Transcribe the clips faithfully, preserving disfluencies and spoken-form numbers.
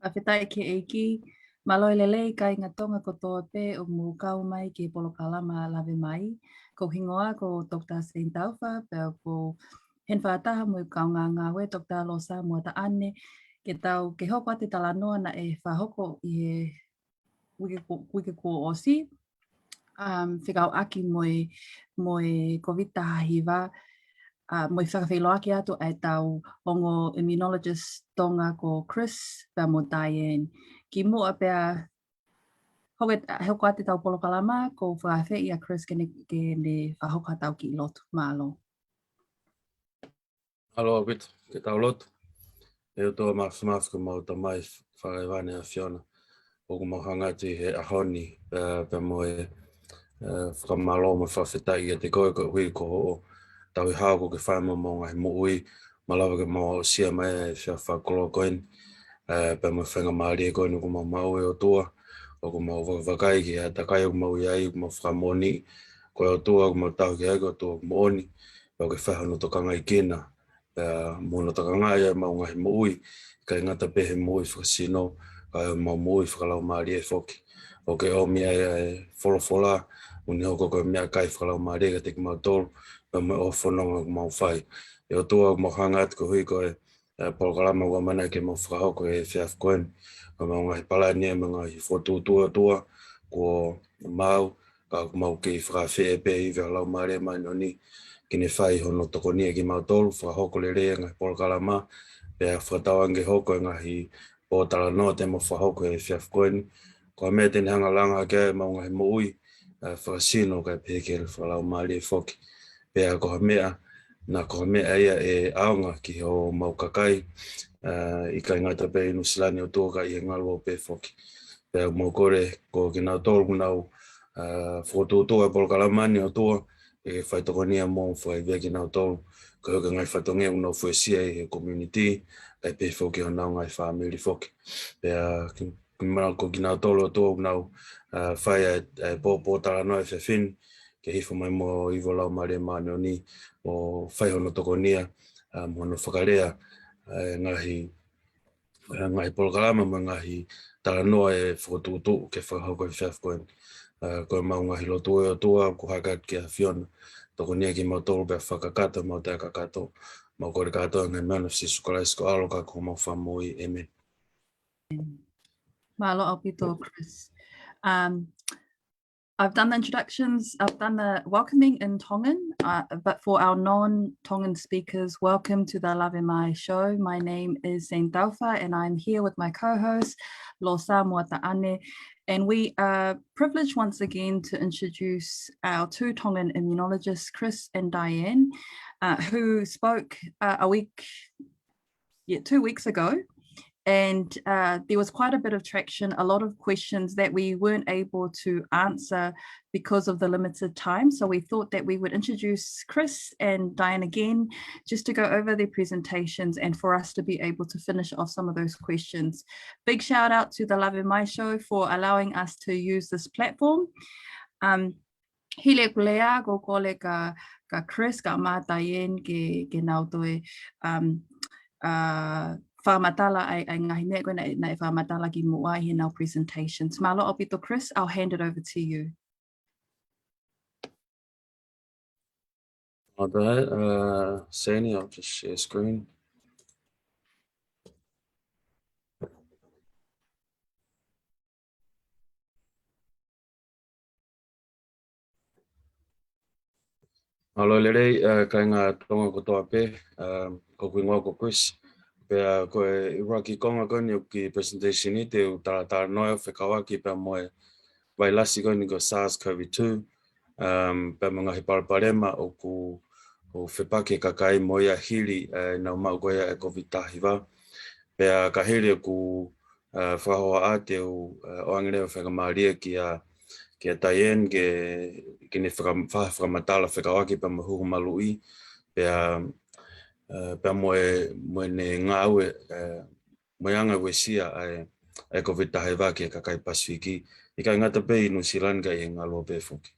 Fakafetaʻi ki he ʻEiki. Mālō e lelei kāinga Tonga kotoa pē ʻoku mou kau mai ki he polokalama Lave Mai. Ko hoku hingoa ko Doctor Zane Taufa, pea ʻoku ou heni fakataha mo e kau ngāngāue Doctor Losa Moataʻane, ke tau, ke hoko atu e talanoa naʻe fakahoko ʻi he uike kuo, uike kuo ʻosi, um, fekauʻaki mo e, mo e Covid taha hiva, uh, mo e fakafeʻiloaki atu ʻa e tau ongo immunologist Tonga ko Chris pea mo Diane. Kimuʻa pea hoko, hoko atu e tau polokalama, ʻoku ou fakaafeʻi ʻa Chris ke ne, ke ne fakahoko ha tau kiʻi lotu. Mālō. Mālō ʻaupito, ke tau lotu. ʻE ʻOtua Māfimafi, ko homau Tamai Fakahēvani ʻa e ʻAfiona, ʻoku mau hanga atu ʻi he ʻaho ni, pea, pea mo e, e, fakamālō mo e fakafetaʻi kiate koe koeʻuhi ko hoʻo tauhi hao kuo ke fai maʻa homau ngaahi moʻui, malava ke mau aʻusia mai e efiafi fakakoloa ko eni, e, pea mo e faingamālie ko eni ʻoku mau maʻu, ʻe ʻOtua, ʻoku mau vakavakai ki he ʻātakai ʻoku mau ʻi ai, ʻoku mau fakamoʻoni, ko e ʻOtua ʻoku mau tauhi ki ai, ko e ʻOtua ʻoku moʻoni, pea ʻoku ke fai hono tokangaʻi kinaua, pea mo hono tokangaʻi ʻa ʻemau ngaahi moʻui, ʻikai ngata pē he moʻui fakasino, ka ʻi heʻemau moʻui fakalaumālie foki. ʻOku ke ʻomi ai ʻa e folofola, ʻoku ne hoko ko e meʻakai fakalaumālie kiate kimautolu, pea mo e ʻofa fononga ʻoku mau fai. ʻE ʻOtua, ʻoku mau hanga atu koeʻuhi ko e, e, polokalama ʻoku ʻamanaki ke mau fakahoko he efiafi ko eni, ko ʻemau ngaahi palani, ʻemau ngaahi fokotuʻutuʻu, ʻOtua, kuo mau, ka ʻoku mau kei fakaafeʻi pē ʻa e ivi ʻa e Laumālie Māʻoniʻoni ke ne fai hono tokonia kimautolu, fakahoko lelei e ngaahi polokalama, pea fakatauange ke hoko e ngaahi pōtalanoa te mau fakahoko he efiafi ko eni. Ko e meʻa te ne hanga ʻo langa hake ai ʻemau ngaahi moʻui, e, fakasino kae pehē ki he fakalaumālie foki. Pea ko ha meʻa, naʻa ko ha meʻa ia ʻe ʻaonga ki homau kakai, e, ʻikai ngata pē ʻi Nuʻu Sila ni, ʻOtua, ka ʻi he ngaluope foki. Pea mau kole ko kinautolu ʻoku nau, a, fokotuʻutuʻu e polokalama ni, ʻOtua, ke ke fai tokonia mo fakaivia kinautolu, koeʻuhi ko e ngaahi fatongia ʻoku nau fuesia ʻi he community, kae pehē foki ki honau ngaahi fāmili foki. Pea ke, ke mau ko kinautolu, ʻOtua, ʻoku nau, a, fai ʻa e, ʻa e pō, pōtalanoa he efiafi ni, ke hifo mai mo e ivi ʻa e Laumālie Māʻoniʻoni ʻo fai hono tokonia, a, mo hono fakalea, a, e ngaahi, e ngaahi polokalama mo e ngaahi talanoa ʻe fokotuʻutuʻu ke fakahoko he efiafi ko eni. A, ko ʻemau ngaahi lotu, ʻe ʻOtua, ʻoku hake atu ki he ʻAfiona, tokonia kimautolu pea fakakakato ʻemau taʻe kakato. Mau kole kātoa ʻa e ngaahi meʻa ni ʻia Sīsū Kalaisi ko ho ʻAlo ka ko homau Fakamoʻui. ʻĒmeni. Mālō ʻaupito, Chris. Um, I've done the introductions, I've done the welcoming in Tongan, uh, but for our non-Tongan speakers, welcome to the Lave Mai show. My name is Zane Taufa and I'm here with my co-host, Losa Moataʻane, and we are privileged once again to introduce our two Tongan immunologists, Chris and Diane, uh, who spoke, uh, a week, yeah, two weeks ago. And, uh, there was quite a bit of traction, a lot of questions that we weren't able to answer because of the limited time. So we thought that we would introduce Chris and Diane again just to go over their presentations and for us to be able to finish off some of those questions. Big shout out to the Lave Mai Show for allowing us to use this platform. Um, hili ʻeku lea, ʻoku ou kole kia, kia Chris, kae ʻumaʻā Diane ke, ke nau toe, um, uh, fakamatala ʻa e, ʻa e ngaahi meʻa ko ē naʻe, naʻe fakamatala kimuʻa ʻi heʻenau presentations. Mālō ʻaupito, Chris, I'll hand it over to you. All right, uh, Sandy, I'll just share screen. Mālō e lelei, ʻa, kāinga Tonga kotoa pē, ʻa, ko hoku hingoa ko Chris. Pea ko e ʻuluaki konga ko eni ʻo e kiʻi presentation ni te u talatalanoa ʻo fekauʻaki pea mo e vailasi ko eni ko e SARS CoV two, um, pea mo e ngaahi palopalema ʻoku, ʻoku fepaki e kakai mo ia hili, ʻa, ʻenau maʻu ko ia e Covid taha hiva. Pea ka hili ʻeku, ʻa, fakahohaʻa te u, ʻa, ʻoange leva e faingamālie kia, kia Diane ke, ke ne faka-, fa-, fakamatala fekauʻaki pea mo e huhu maluʻi, pea, ʻa, pea mo e, mo ʻene ngāue, ʻa, mo e anga e uesia ʻa e, ʻa e Covid taha hiva ki he kakai Pasifiki, ʻikai ngata pē ʻi Nuʻu Sila ni ka ʻi he ngaluope foki.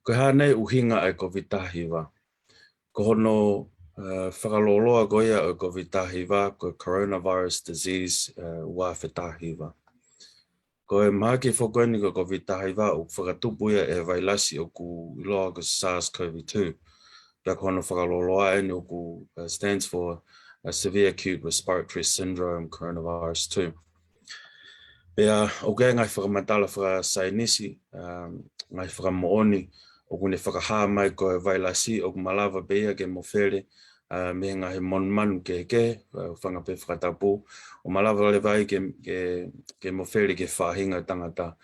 Ko e hā nai e ʻuhinga ʻa e Covid taha hiva? Ko hono, Uh, fakalōloa ko ia ʻo e COVID taha hiva, ko e coronavirus disease, uh, ua afe taha hiva. Ko e mahaki foki eni ko e COVID taha hiva ʻoku fakatupu ia ʻe he vailasi ʻoku ʻiloa ko e SARS-CoV two. Pea ko hono fakalōloa eni ʻoku, uh, stands for, uh, Severe Acute Respiratory Syndrome Coronavirus two. Pea ʻoku ʻi ai e ngaahi fakamatala fakasaienisi, um, ngaahi fakamoʻoni, ʻoku ne fakahā mai ko e vailasi ʻoku malava pē ia ke mofele, uh, mei he ngaahi monumanu kehekehe, uh, fanga pē fakatapu, ʻo malava leva ai ke, ke, ke mofele ki he faʻahinga tangata.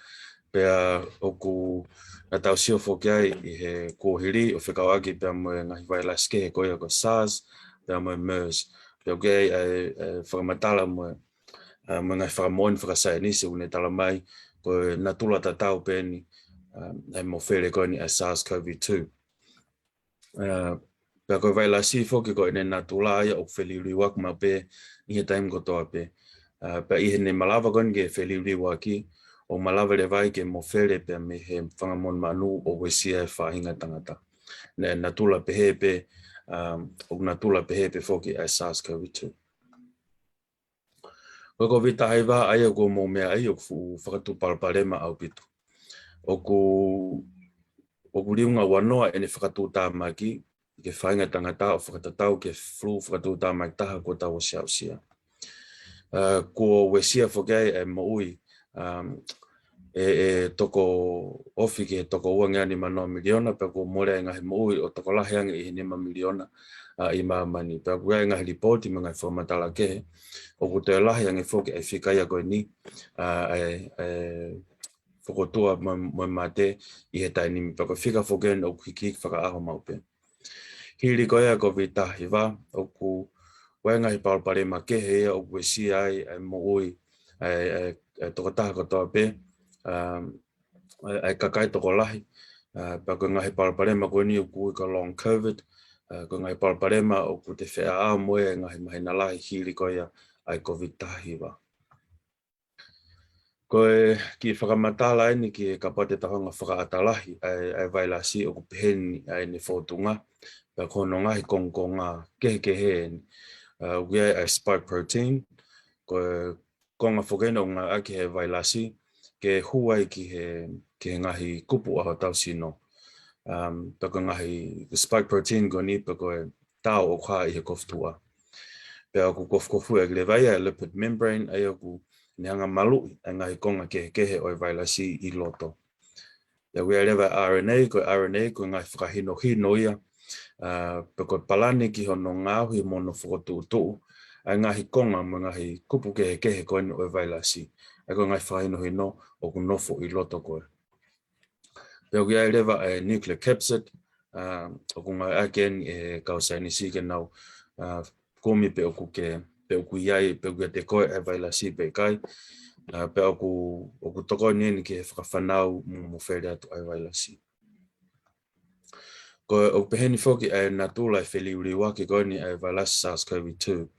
Pea ʻoku na tau sio foki ai ʻi he kuohili ʻo fekauʻaki pea mo e ngaahi vailasi kehe ko ia ko e SARS, pea mo e MERS. Pea ʻoku ʻi ai e, e fakamatala mo e, uh, mo e ngaahi fakamoʻoni fakasaienisi ʻoku ne tala mai ko e natula tatau pē eni, um, e mofele ko eni ʻa e SARS-CoV two. Uh, pea ko e vailasi foki ko ʻene natula ia ʻoku feliliuaki maʻu pē ʻi he taimi kotoa pē. Uh, pea ʻi heʻene malava ko eni ke feliliuaki, ʻoku malava leva ai ke mofele pea mei he fanga monumanu ʻo uesia e faʻahinga tangata. Ne natula pehē pē, um, ʻoku natula pehē pē foki ʻa e SARS-CoV two. Ko e COVID taha hiva ʻa ia ʻoku mou meaʻi ʻoku fuʻu fakatuʻupalopalema ʻaupito. ʻOku, ʻoku liunga ua noa ʻene fakatuʻutāmaki ki he faʻahinga tangata ʻo fakatatau ki he flu fakatuʻutāmaki taha kuo tau ʻosi aʻusia. Uh, kuo uesia foki ai e moʻui, um, e, e toko ofi ki he toko ua ngeau nima noa miliona, pea kuo mole ai e ngaahi moʻui ʻo tokolahi ange ʻi he nima miliona, uh, ʻi māmani. Pea ʻoku ʻi ai e ngaahi lipooti mo e ngaahi fakamatala kehe, ʻoku toe lahi ange foki e fika ia ko eni, uh, e, e fokotuʻu mo, mo e mate ʻi he taimi ni. Pea ko e fika foki eni ʻoku hikihiki fakaʻaho maʻu pē. Hili ko ia e COVID taha hiva, ʻoku ʻi ai e ngaahi palopalema kehe ia ʻoku uesia ai e moʻui ʻa e, ʻa e, ʻa e tokotaha kotoa pē, um, ʻa e, ʻa e kakai tokolahi, uh, pea ko e ngaahi palopalema ko eni ʻoku ui ko e long COVID, uh, ko e ngaahi palopalema ʻoku te feʻao mo ia ʻi he ngaahi māhina lahi hili ko ia ʻa e COVID taha hiva. Ko e kiʻi fakamatala eni ki he kapau te tau hanga ʻo fakaʻatā lahi ʻa e, ʻa e vailasi ʻoku pehē ni ʻa ʻene fōtunga, pea ko hono ngaahi kongokonga kehekehe eni. Uh, ʻoku ʻi ai ʻa e spike protein, ko e konga foki eni ʻoku ngāueʻaki ʻe he vailasi ke hū ai ki he, ki he ngaahi kupu ʻa hotau sino. Um, pea ko e ngaahi spike protein ko eni pea ko e tao ʻoku hā ʻi he kofutuʻa. Pea ʻoku kofukofuʻi ʻaki leva ia e lipid membrane, ʻa ia ʻoku ne hanga ʻo maluʻi e ngaahi konga kehekehe ʻo e vailasi ʻi loto. Pea ʻoku ʻi ai leva e RNA, ko e RNA ko e ngaahi fakahinohino ia, uh, pea ko e palani ki hono ngaohi mo hono fokotuʻutuʻu ʻa e ngaahi konga mo e ngaahi kupu kehekehe ko eni ʻo e vailasi. ʻA ia ko e ngaahi fakahinohino ʻoku nofo ʻi loto ko ē. Pea ʻoku ʻi ai leva e nuclear capsid, uh, ʻoku ngāueʻaki eni ʻe he kau saienisi ke nau, uh, kumi pe ʻoku ke, pe ʻoku ʻi ai, pe ʻoku ʻiate koe e vailasi pe ʻikai, uh, pea ʻoku, ʻoku tokoni eni ki he fakafanau mo, mofele atu ʻa e vailasi. Ko e, ʻoku pehē ni foki ʻa e natula e feliliuaki ko eni ʻa e vailasi SARS-CoV two.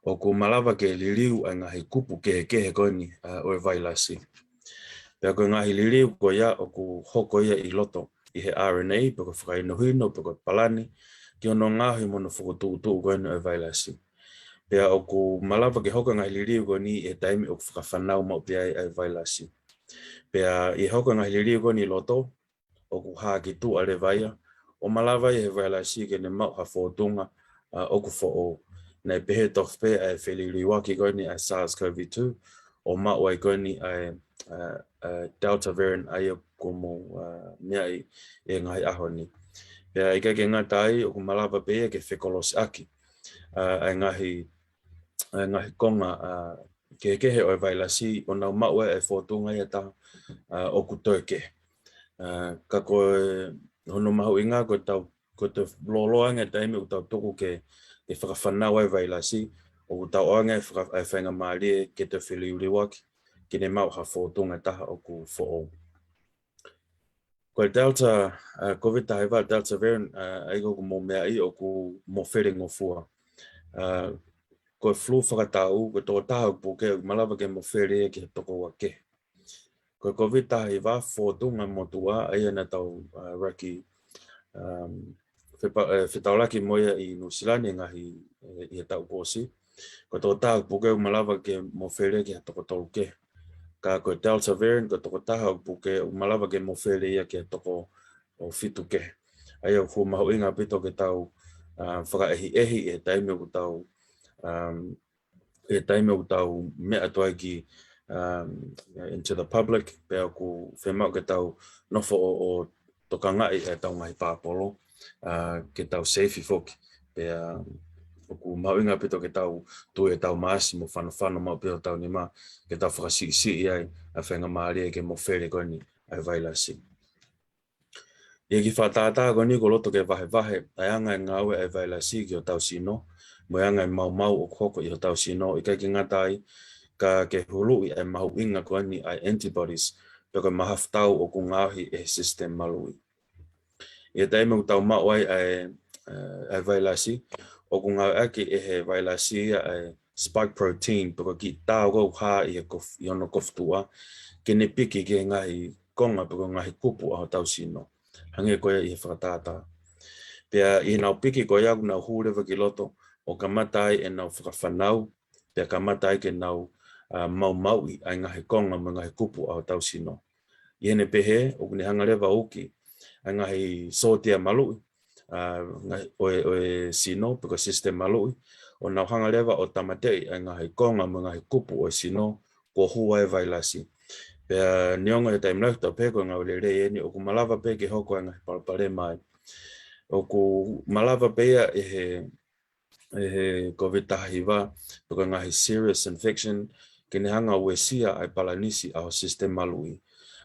ʻOku malava ke liliu ʻa e ngaahi kupu kehekehe ko eni, uh, ʻo e vailasi. Pea ko e ngaahi liliu ko ia ʻoku hoko ia ʻi loto ʻi he RNA, pe ko e fakahinohino, pe ko e palani, ki hono ngaohi mo hono fokotuʻutuʻu ko eni ʻo e vailasi. Pea ʻoku malava ke hoko e ngaahi liliu ko eni ʻi he taimi ʻoku fakafanau maʻu pē ai ʻa e vailasi. Pea ʻi he hoko e ngaahi liliu ko eni ʻi loto, ʻoku hā ki tuʻa leva ia, ʻo malava ia ʻe he vailasi ke ne maʻu ha fōtunga, uh, ʻoku foʻou. Naʻe pehē tofu pē ʻa e feliliuaki ko eni ʻa e SARS-CoV two, ʻo maʻu ai ko eni ʻa e, uh, uh, Delta variant ʻa ia ʻoku mou, uh, meaʻi ʻi he ngaahi ʻaho ni. Pea ʻikai ke ngata ai, ʻoku malava pē ia ke fekolosiʻaki, uh, ʻa e ngaahi, ʻa e ngaahi konga, uh, kehekehe ʻo e vailasi, ʻo nau maʻu ai e fōtunga ia ʻe taha, uh, ʻoku toe kehe. Uh, ka ko e, hono mahuʻinga ko e tau, ko e toe lōloa ange e taimi ʻoku tau tuku ke, ke fakafanau ai e vailasi, ʻoku tau ʻoange e faka-, e faingamālie ke toe feliliuaki, ke ne maʻu ha fōtunga ʻe taha ʻoku foʻou. Ko e Delta, uh, COVID taha hiva Delta variant, uh, ʻa ia ʻoku mou meaʻi ʻoku mofele ngofua. Uh, ko e flu fakataʻu, ko e tokotaha ʻoku puke, ʻoku malava ke mofele ia ki he toko ua kehe. Ko e COVID taha hiva fōtunga motuʻa, ʻa ia naʻa tau, uh, ʻuluaki, um, fepa-, ʻe, fetaulaki mo ia ʻi Nuʻusila ni he ngaahi, ʻe, ʻi he taʻu kuo ʻosi. Ko e tokotaha puke ʻoku malava ke mofele ki ha toko tolu kehe. Ka ko e Delta variant, ko e tokotaha puke ʻoku malava ke mofele ia ki ha toko ʻo fitu kehe. ʻA ia ʻoku mahuʻinga ʻaupito ke tau, ʻa, fakaʻehiʻehi ʻi he taimi ʻoku tau, um, ʻi he taimi ʻoku tau meʻa atu ai ki, um, into the public, pea ʻoku fiemaʻu ke tau nofo ʻo, ʻo tokangaʻi ʻetau ngaahi pāpolo, ʻa, ke tau safe foki. Pea ʻoku mahuʻinga ʻaupito ke tau tui ʻetau maasi mo fanofano maʻu pē hotau nima, ke tau fakasiʻisiʻi ai ʻa e faingamālie ke mofele ko eni ʻa e vailasi. ʻI he kiʻi fakatātā ko eni ʻoku loto ke vahevahe ʻa e anga e ngāue ʻa e vailasi ki hotau sino, mo e anga e maumau ʻoku hoko ʻi hotau sino, ʻikai ke ngata ai, ka ke huluʻi ʻa e mahuʻinga ko eni ʻa e antibodies, pe ko e mahafu tau ʻoku ngaohi ʻe he sisitemi maluʻi. ʻI he taimi ʻoku tau maʻu ai ʻa e, ʻa e vailasi, ʻoku ngāueʻaki ʻe he vailasi ia ʻa e spike protein, pe ko e kiʻi tau ʻoku hā ʻi he kof-, ʻi hono kofutuʻa, ke ne piki ki he ngaahi konga pe ko e ngaahi kupu ʻa hotau sino. Hangē ko ia ʻi he fakatātā. Pea ʻi heʻenau piki ko ia ʻoku nau hū leva ki loto ʻo kamata ai ʻenau fakafanau, pea kamata ai ke nau, ʻa, maumauʻi ʻa e ngaahi konga mo e ngaahi kupu ʻa hotau sino. ʻI heʻene pehē, ʻoku ne hanga leva ʻo uki ʻa e ngaahi sōtia maluʻi, ʻa, ngaahi, ʻo e, ʻo e sino, pe ko e sisitemi maluʻi, ʻo nau hanga leva ʻo tāmateʻi ʻa e ngaahi konga mo e ngaahi kupu ʻo e sino, kuo hū ai e vailasi. Pea neongo ʻi he taimi lahi ʻoku tau pehē ko e ngāue lelei eni, ʻoku malava pē ke hoko ʻa e ngaahi palopalema ai. ʻOku malava pē ia ʻe he, ʻe he COVID taha hiva, pe ko e ngaahi serious infection, ke ne hanga ʻo uesia ʻa e palanisi ʻa ho sisitemi maluʻi.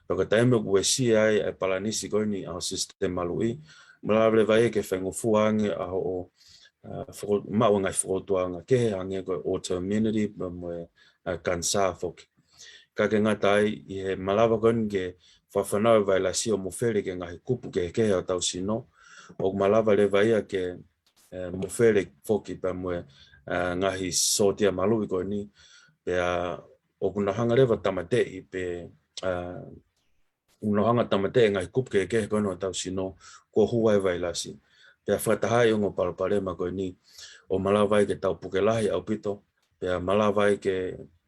Pea ko e taimi ʻoku uesia ai ʻa e palanisi ko eni ʻa ho sisitemi maluʻi, malava leva ia ke faingofua ange ʻa hoʻo, ʻa, fako-, maʻu ʻa e ngaahi fokoutuʻanga kehe hangē ko e autoimmunity, pea mo e, ʻa, kanisā foki. ʻIkai ke ngata ai, ʻi he malava ko eni ke fakafanau e vailasi ʻo mofele ki he ngaahi kupu kehekehe ʻo hotau sino, ʻoku malava leva ia ke, ʻe, mofele foki pea mo e, ʻa, ngaahi sōtia maluʻi ko eni, pea ʻoku nau hanga leva ʻo tāmateʻi pē, ʻa, ʻoku nau hanga ʻo tāmateʻi e ngaahi kupu kehekehe ko eni ʻo hotau sino, kuo hū ai e vailasi. Pea fakataha ai e ongo palopalema ko eni, ʻo malava ai ke tau puke lahi ʻaupito, pea malava ai ke,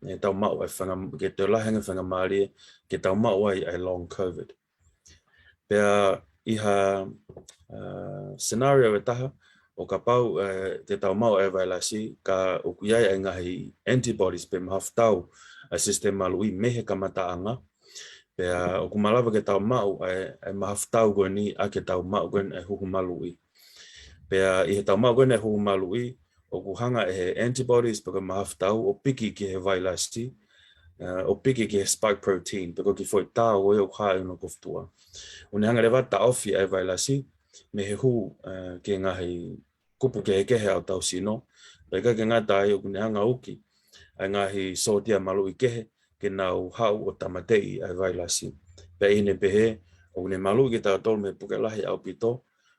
ʻe, tau maʻu ʻa e fainga-, ke toe lahi ange e faingamālie ke tau maʻu ai ʻa e long COVID. Pea ʻi ha, ʻa, scenario ʻe taha, ʻo kapau, ʻe, te tau maʻu ʻa e vailasi, ka ʻoku ʻi ai ʻa e ngaahi antibodies pe mahafu tau ʻa e sisitemi maluʻi mei he kamataʻanga, pea ʻoku malava ke tau maʻu ʻa e, ʻa e mahafu tau ko eni ʻaki ʻetau maʻu ko eni ʻa e huhu maluʻi. Pea ʻi heʻetau maʻu ko eni ʻa e huhu maluʻi, ʻoku hanga ʻe he antibodies pe ko e mahafu tau ʻo piki ki he vailasi, ʻa, ʻo piki ki he spike protein, pe ko e kiʻi foʻi tau ko ia ʻoku hā ʻi hono kofutuʻa. ʻOku ne hanga leva ʻo taʻofi ʻa e vailasi mei he hū, ʻa, ki he ngaahi kupu kehekehe ʻa hotau sino, pea ʻikai ke ngata ai ʻoku ne hanga ʻo uki ʻa e ngaahi sōtia maluʻi kehe ke nau haʻu ʻo tāmateʻi ʻa e vailasi. Pea ʻi heʻene pehē, ʻoku ne maluʻi kitautolu mei he puke lahi ʻaupito,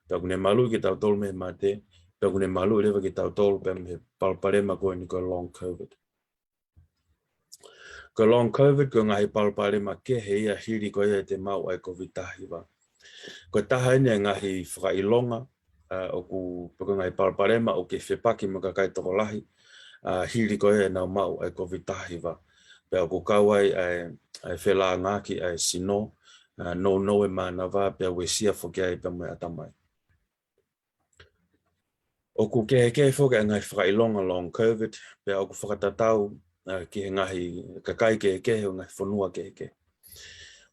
pea ʻoku ne maluʻi kitautolu mei he mate, pea ʻoku ne maluʻi leva kitautolu pea mei he palopalema ko eni ko e long COVID. Ko e long COVID, ko e ngaahi palopalema kehe ia hili ko ia ʻete maʻu ʻa e COVID taha hiva. Ko e taha eni e ngaahi fakaʻilonga, ʻa, ʻoku, pe ko e ngaahi palopalema ʻoku kei fepaki mo e kakai tokolahi, ʻa, hili ko ia ʻenau maʻu ʻa e COVID taha hiva. Pea ʻoku kau ai ʻa e, ʻa e felāngaaki ʻa e sino, ʻa, nounou e mānava, pea uesia foki ai pea mo e ʻatamai. ʻOku kehekehe foki ʻa e ngaahi fakaʻilonga long COVID, pea ʻoku fakatatau, ʻa, ki he ngaahi kakai kehekehe ʻo e ngaahi fonua kehekehe.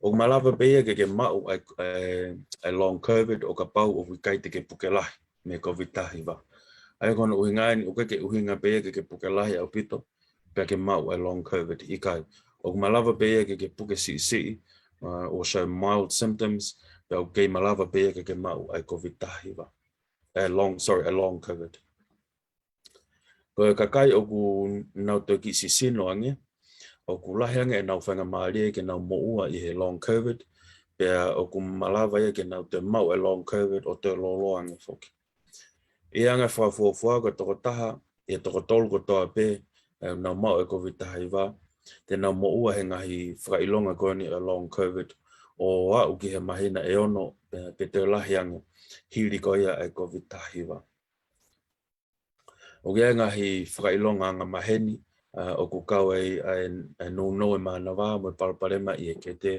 ʻOku malava pē ia ke ke maʻu ʻa e, ʻa e, ʻa e long COVID ʻo kapau ʻoku ʻikai te ke puke lahi mei he COVID taha hiva. ʻA ia ko hono ʻuhinga eni, ʻoku ʻikai ke ʻuhinga pē ia ke ke puke lahi ʻaupito, pea ke maʻu ʻa e long COVID, ʻikai. ʻOku malava pē ia ke ke puke siʻisiʻi, ʻa, ʻo show mild symptoms, pea ʻoku kei malava pē ia ke ke maʻu ʻa e COVID taha hiva. ʻA e long, sorry, ʻa e long COVID. Ko e kakai ʻoku nau toe kiʻi sisino ange, ʻoku lahi ange ʻenau faingamālie ke nau moʻua ʻi he long COVID, pea ʻoku malava ia ke nau toe maʻu ʻa e long COVID ʻo toe lōloa ange foki. ʻI he anga e fakafuofua ko e tokotaha, ʻi he toko tolu kotoa pē, ʻe, nau maʻu ʻa e COVID taha hiva, te nau moʻua he ngaahi fakaʻilonga ko eni ʻo e long COVID, ʻo ʻo aʻu ki he māhina ʻe ono, pe, pe toe lahi ange, hili ko ia e COVID taha hiva. ʻOku ʻi ai e ngaahi fakaʻilonga angamaheni, ʻa, ʻoku kau ai ʻa e, ʻa e nounou e mānava mo e palopalema ʻi he kete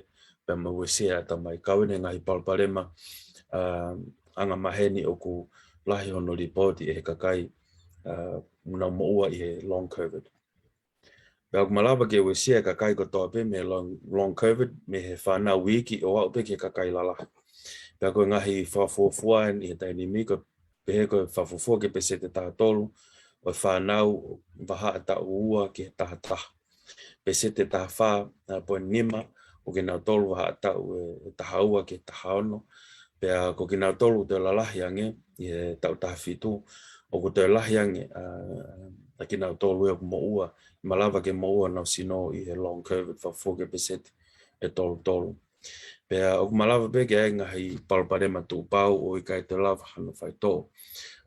pea mo e uesia e ʻatamai. Kau ai e ngaahi palopalema, ʻa, angamaheni ʻoku lahi hono lipooti ʻe he kakai, ʻa, ʻoku nau moʻua ʻi he long COVID. Pea ʻoku malava ke uesia e kakai kotoa pē mei he long, long COVID, mei he fānau iiki ʻo aʻu pē ki he kakai lalahi. Pea ko e ngaahi fakafuofua ʻi he taimi ni ko e pehē ko e fakafuofua ki he peseti ʻe taha tolu ʻo e fānau vahaʻa taʻu ua ki he taha taha. Peseti ʻe taha fā, ʻa, poini nima ʻo kinautolu vahaʻa taʻu ʻe, ʻe taha ua ki he taha ono. Pea ko kinautolu ʻoku toe lalahi ange ʻi he taʻu taha fitu, ʻoku toe lahi ange, ʻa, ʻa kinautolu ʻoku moʻua, malava ke moʻua honau sino ʻi he long COVID, fakafuofua ki he peseti ʻe tolu tolu. Pea ʻoku malava pē ke ʻi ai e ngaahi palopalema tuʻupau ʻoku ʻikai toe lava hano faitoʻo.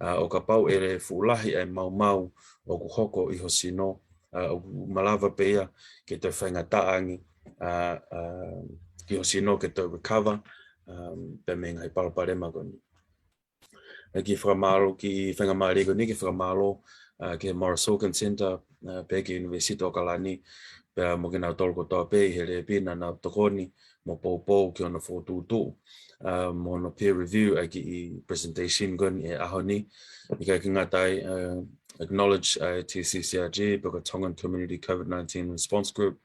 ʻA, ʻo kapau ʻe fuʻu lahi ʻa e maumau ʻoku hoko ʻi ho sino, ʻa, ʻoku malava pē ia ke toe faingataʻa ange, ʻa, ʻa, ki ho sino ke toe recover, ʻa, pea mei he ngaahi palopalema ko eni. ʻA, kiʻi fakamālō, kiʻi faingamālie ko eni ke fakamālō, ʻa, ki he Maurice Wilkins Centre, ʻa, pea ki he ʻUnivēsiti ʻAokalani, pea mo kinautolu kotoa pē ʻi he lēpi naʻa nau tokoni mo poupou ki hono fokotuʻutuʻu, ʻa, mo hono peer review ʻa e kiʻi presentation ko eni he ʻaho ni. ʻIkai ke ngata ai, ʻa, acknowledge ʻa e T C C I G, pea ko e Tongan Community COVID nineteen Response Group,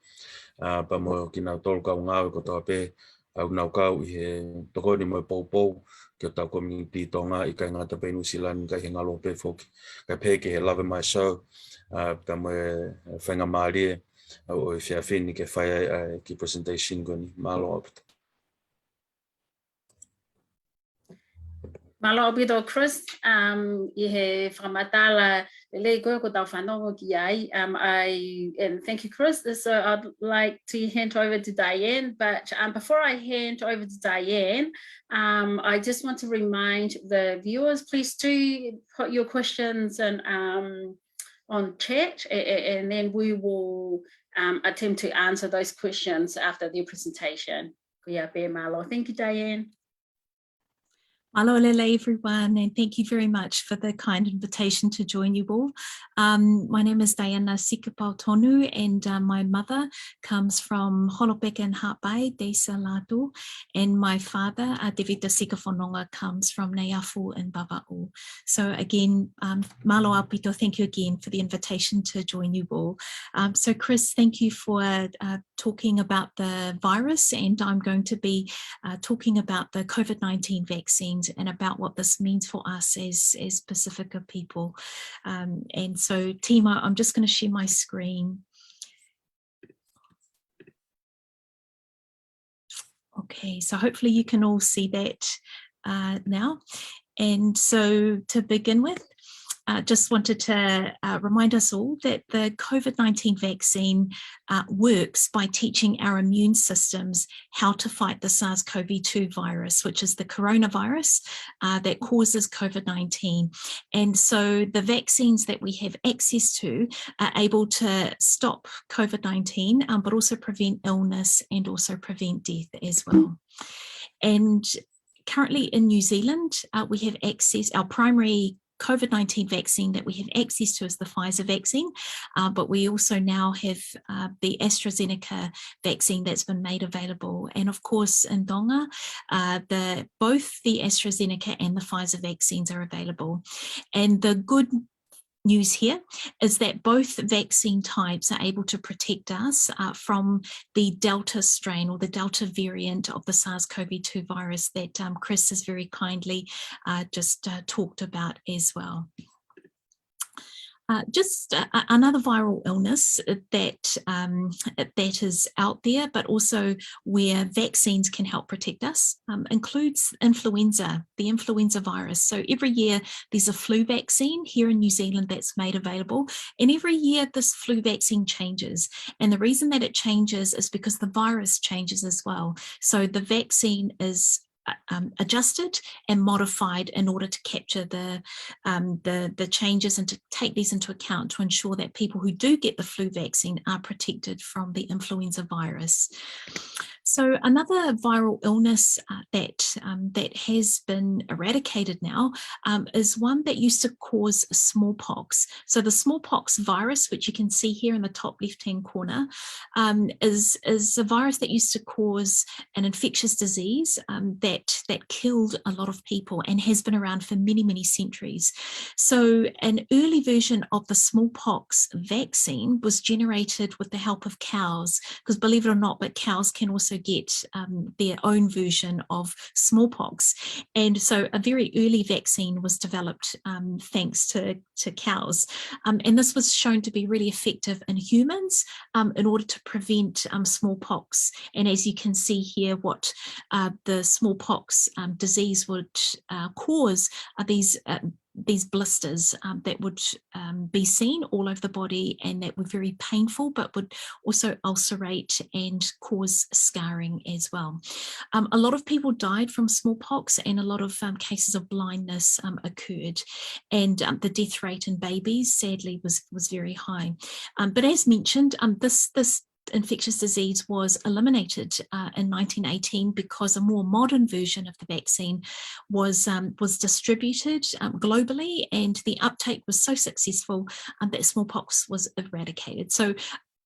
ʻa, pea mo kinautolu kau ngāue kotoa pē, ʻa, ʻoku nau kau ʻi he tokoni mo e poupou ki hotau community Tonga, ʻikai ngata pē ʻi Nuʻu Sila ni, ka ʻi he ngaluope foki. Kae pehē ki he Love in My Show, ʻa, pea mo e faingamālie, ʻa, ʻo e efiafi ni ke fai ai, ʻa, e kiʻi presentation ko eni. Mālō ʻaupito. Mālō ʻaupito, Chris, um, ʻi he fakamatala lelei ko ē kuo tau fanongo ki ai. Um, I, and thank you, Chris. So I'd like to hand over to Diane, but, um, before I hand over to Diane, um, I just want to remind the viewers, please do put your questions in, um, on chat, a-, a-, and then we will, um, attempt to answer those questions after their presentation. Ko ia pē, mālō. Thank you, Diane. Mālō lelei, everyone, and thank you very much for the kind invitation to join you all. Um, my name is Diana Sikapaotonu, and, uh, my mother comes from Holopeka in Ha'apai, Desa Lātū, and my father, uh, Tevita Sikafononga, comes from Neiafu in Vavaʻu. So again, um, mālō ʻaupito, thank you again for the invitation to join you all. Um, so Chris, thank you for, uh, talking about the virus, and I'm going to be, uh, talking about the COVID nineteen vaccines and about what this means for us as, as Pasifika people. Um, and so, Timo, I'm just gonna share my screen. Okay, so hopefully you can all see that, uh, now. And so to begin with, uh, just wanted to, uh, remind us all that the COVID nineteen vaccine, uh, works by teaching our immune systems how to fight the SARS-CoV two virus, which is the coronavirus, uh, that causes COVID nineteen. And so the vaccines that we have access to are able to stop COVID nineteen, um, but also prevent illness and also prevent death as well. And currently in New Zealand, uh, we have access, our primary COVID nineteen vaccine that we have access to is the Pfizer vaccine, uh, but we also now have, uh, the AstraZeneca vaccine that's been made available. And of course, in Tonga, uh, the, both the AstraZeneca and the Pfizer vaccines are available. And the good news here is that both vaccine types are able to protect us, uh, from the Delta strain or the Delta variant of the SARS-CoV two virus that, um, Chris has very kindly, uh, just, uh, talked about as well. Uh, just, uh, a-, another viral illness that, um, that is out there, but also where vaccines can help protect us, um, includes influenza, the influenza virus. So every year there's a flu vaccine here in New Zealand that's made available, and every year this flu vaccine changes. And the reason that it changes is because the virus changes as well. So the vaccine is uh, um, adjusted and modified in order to capture the, um, the, the changes and to take these into account to ensure that people who do get the flu vaccine are protected from the influenza virus. So another viral illness, uh, that, um, that has been eradicated now, um, is one that used to cause smallpox. So the smallpox virus, which you can see here in the top left-hand corner, um, is, is a virus that used to cause an infectious disease, um, that, that killed a lot of people and has been around for many, many centuries. So an early version of the smallpox vaccine was generated with the help of cows, because believe it or not, but cows can also get, um, their own version of smallpox. And so a very early vaccine was developed, um, thanks to, to cows. Um, and this was shown to be really effective in humans, um, in order to prevent, um, smallpox. And as you can see here, what, uh, the smallpox, um, disease would, uh, cause are these, uh, these blisters, um, that would, um, be seen all over the body and that were very painful, but would also ulcerate and cause scarring as well. Um, a lot of people died from smallpox, and a lot of, um, cases of blindness, um, occurred, and, um, the death rate in babies, sadly, was, was very high. Um, but as mentioned, um, this, this infectious disease was eliminated, uh, in nineteen eighteen because a more modern version of the vaccine was, um, was distributed, um, globally, and the uptake was so successful, um, that smallpox was eradicated. So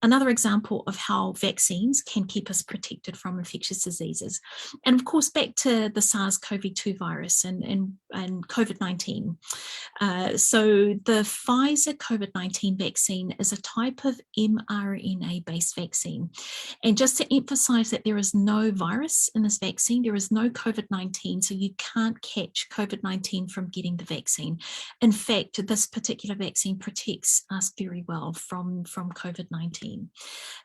another example of how vaccines can keep us protected from infectious diseases. And of course, back to the SARS-CoV two virus and, and, and COVID nineteen. Uh, so the Pfizer COVID nineteen vaccine is a type of mRNA-based vaccine. And just to emphasize that there is no virus in this vaccine, there is no COVID nineteen, so you can't catch COVID nineteen from getting the vaccine. In fact, this particular vaccine protects us very well from, from COVID nineteen.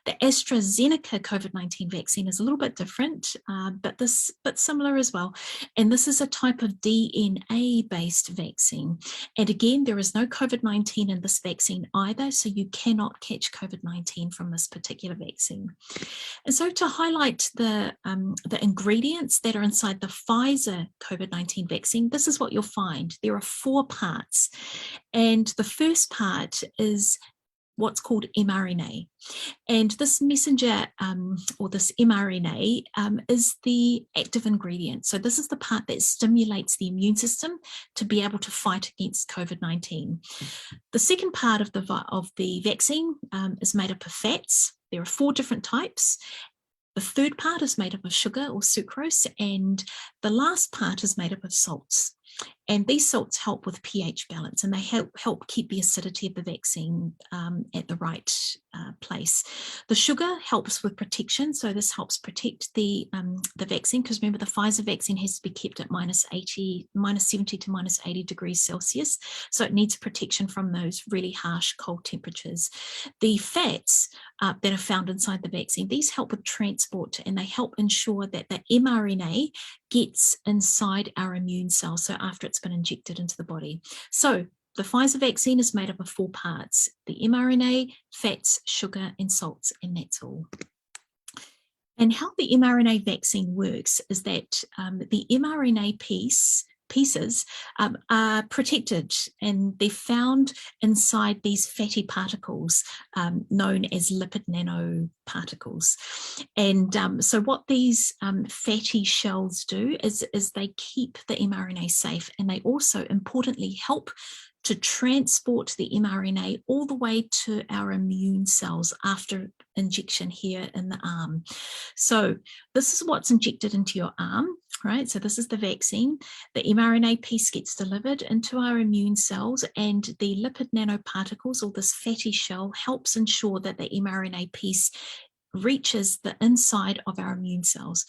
The AstraZeneca COVID nineteen vaccine is a little bit different, uh, but this, but similar as well. And this is a type of D N A-based vaccine. And again, there is no COVID nineteen in this vaccine either, so you cannot catch COVID nineteen from this particular vaccine. And so to highlight the, um, the ingredients that are inside the Pfizer COVID nineteen vaccine, this is what you'll find. There are four parts. And the first part is what's called mRNA. And this messenger, um, or this mRNA, um, is the active ingredient. So this is the part that stimulates the immune system to be able to fight against COVID nineteen. The second part of the, of the vaccine, um, is made up of fats. There are four different types. The third part is made up of sugar or sucrose, and the last part is made up of salts. And these salts help with pH balance, and they help, help keep the acidity of the vaccine, um, at the right, uh, place. The sugar helps with protection, so this helps protect the, um, the vaccine, because remember, the Pfizer vaccine has to be kept at minus eighty, minus seventy to minus eighty degrees Celsius, so it needs protection from those really harsh cold temperatures. The fats, uh, that are found inside the vaccine, these help with transport, and they help ensure that the mRNA gets inside our immune cells, so after it's been injected into the body. So the Pfizer vaccine is made up of four parts: the mRNA, fats, sugar, and salts, and that's all. And how the mRNA vaccine works is that, um, the mRNA piece, pieces, um, are protected, and they're found inside these fatty particles, um, known as lipid nanoparticles. And, um, so what these, um, fatty shells do is, is they keep the mRNA safe, and they also importantly help to transport the mRNA all the way to our immune cells after injection here in the arm. So this is what's injected into your arm, right? So this is the vaccine. The mRNA piece gets delivered into our immune cells, and the lipid nanoparticles, or this fatty shell, helps ensure that the mRNA piece reaches the inside of our immune cells.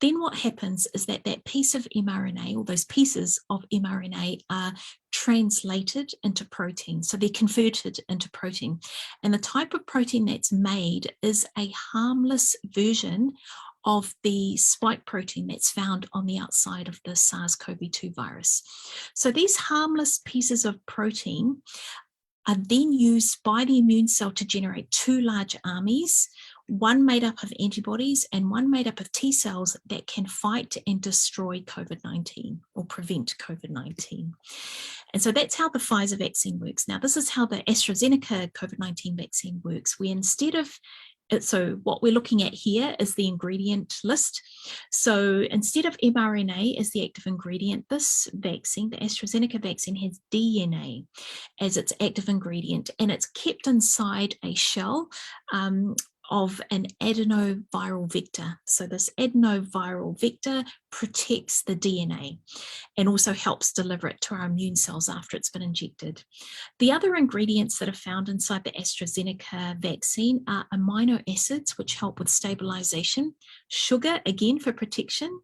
Then what happens is that that piece of mRNA, or those pieces of mRNA, are translated into protein. So they're converted into protein. And the type of protein that's made is a harmless version of the spike protein that's found on the outside of the SARS-CoV two virus. So these harmless pieces of protein are then used by the immune cell to generate two large armies, one made up of antibodies and one made up of T cells that can fight and destroy COVID nineteen or prevent COVID nineteen. And so that's how the Pfizer vaccine works. Now, this is how the AstraZeneca COVID nineteen vaccine works, where instead of uh, so what we're looking at here is the ingredient list. So instead of mRNA as the active ingredient, this vaccine, the AstraZeneca vaccine, has D N A as its active ingredient, and it's kept inside a shell um, of an adenoviral vector. So this adenoviral vector protects the D N A and also helps deliver it to our immune cells after it's been injected. The other ingredients that are found inside the AstraZeneca vaccine are amino acids, which help with stabilization, sugar, again for protection,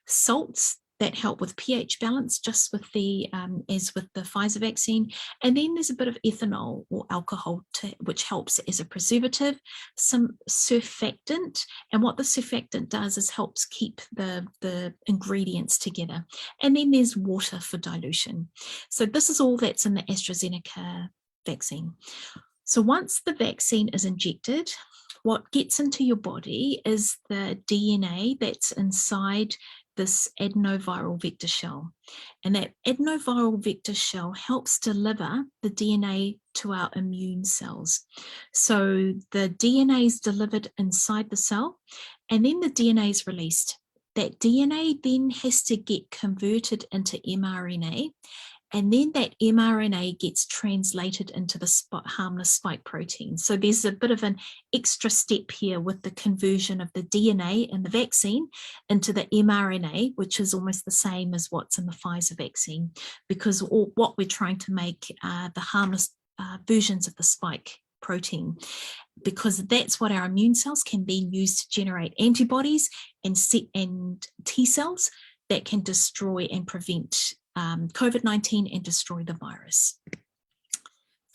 salts that help with pH balance, just with the um, as with the Pfizer vaccine, and then there's a bit of ethanol or alcohol, to, which helps as a preservative, some surfactant, and what the surfactant does is helps keep the the ingredients together, and then there's water for dilution. So this is all that's in the AstraZeneca vaccine. So once the vaccine is injected, what gets into your body is the D N A that's inside this adenoviral vector shell. And that adenoviral vector shell helps deliver the D N A to our immune cells. So the D N A is delivered inside the cell, and then the D N A is released. That D N A then has to get converted into mRNA, and then that mRNA gets translated into the harmless spike protein. So there's a bit of an extra step here with the conversion of the D N A in the vaccine into the mRNA, which is almost the same as what's in the Pfizer vaccine, because all, what we're trying to make are the harmless uh, versions of the spike protein, because that's what our immune cells can then use to generate antibodies and, set, and T cells that can destroy and prevent um, COVID nineteen and destroy the virus.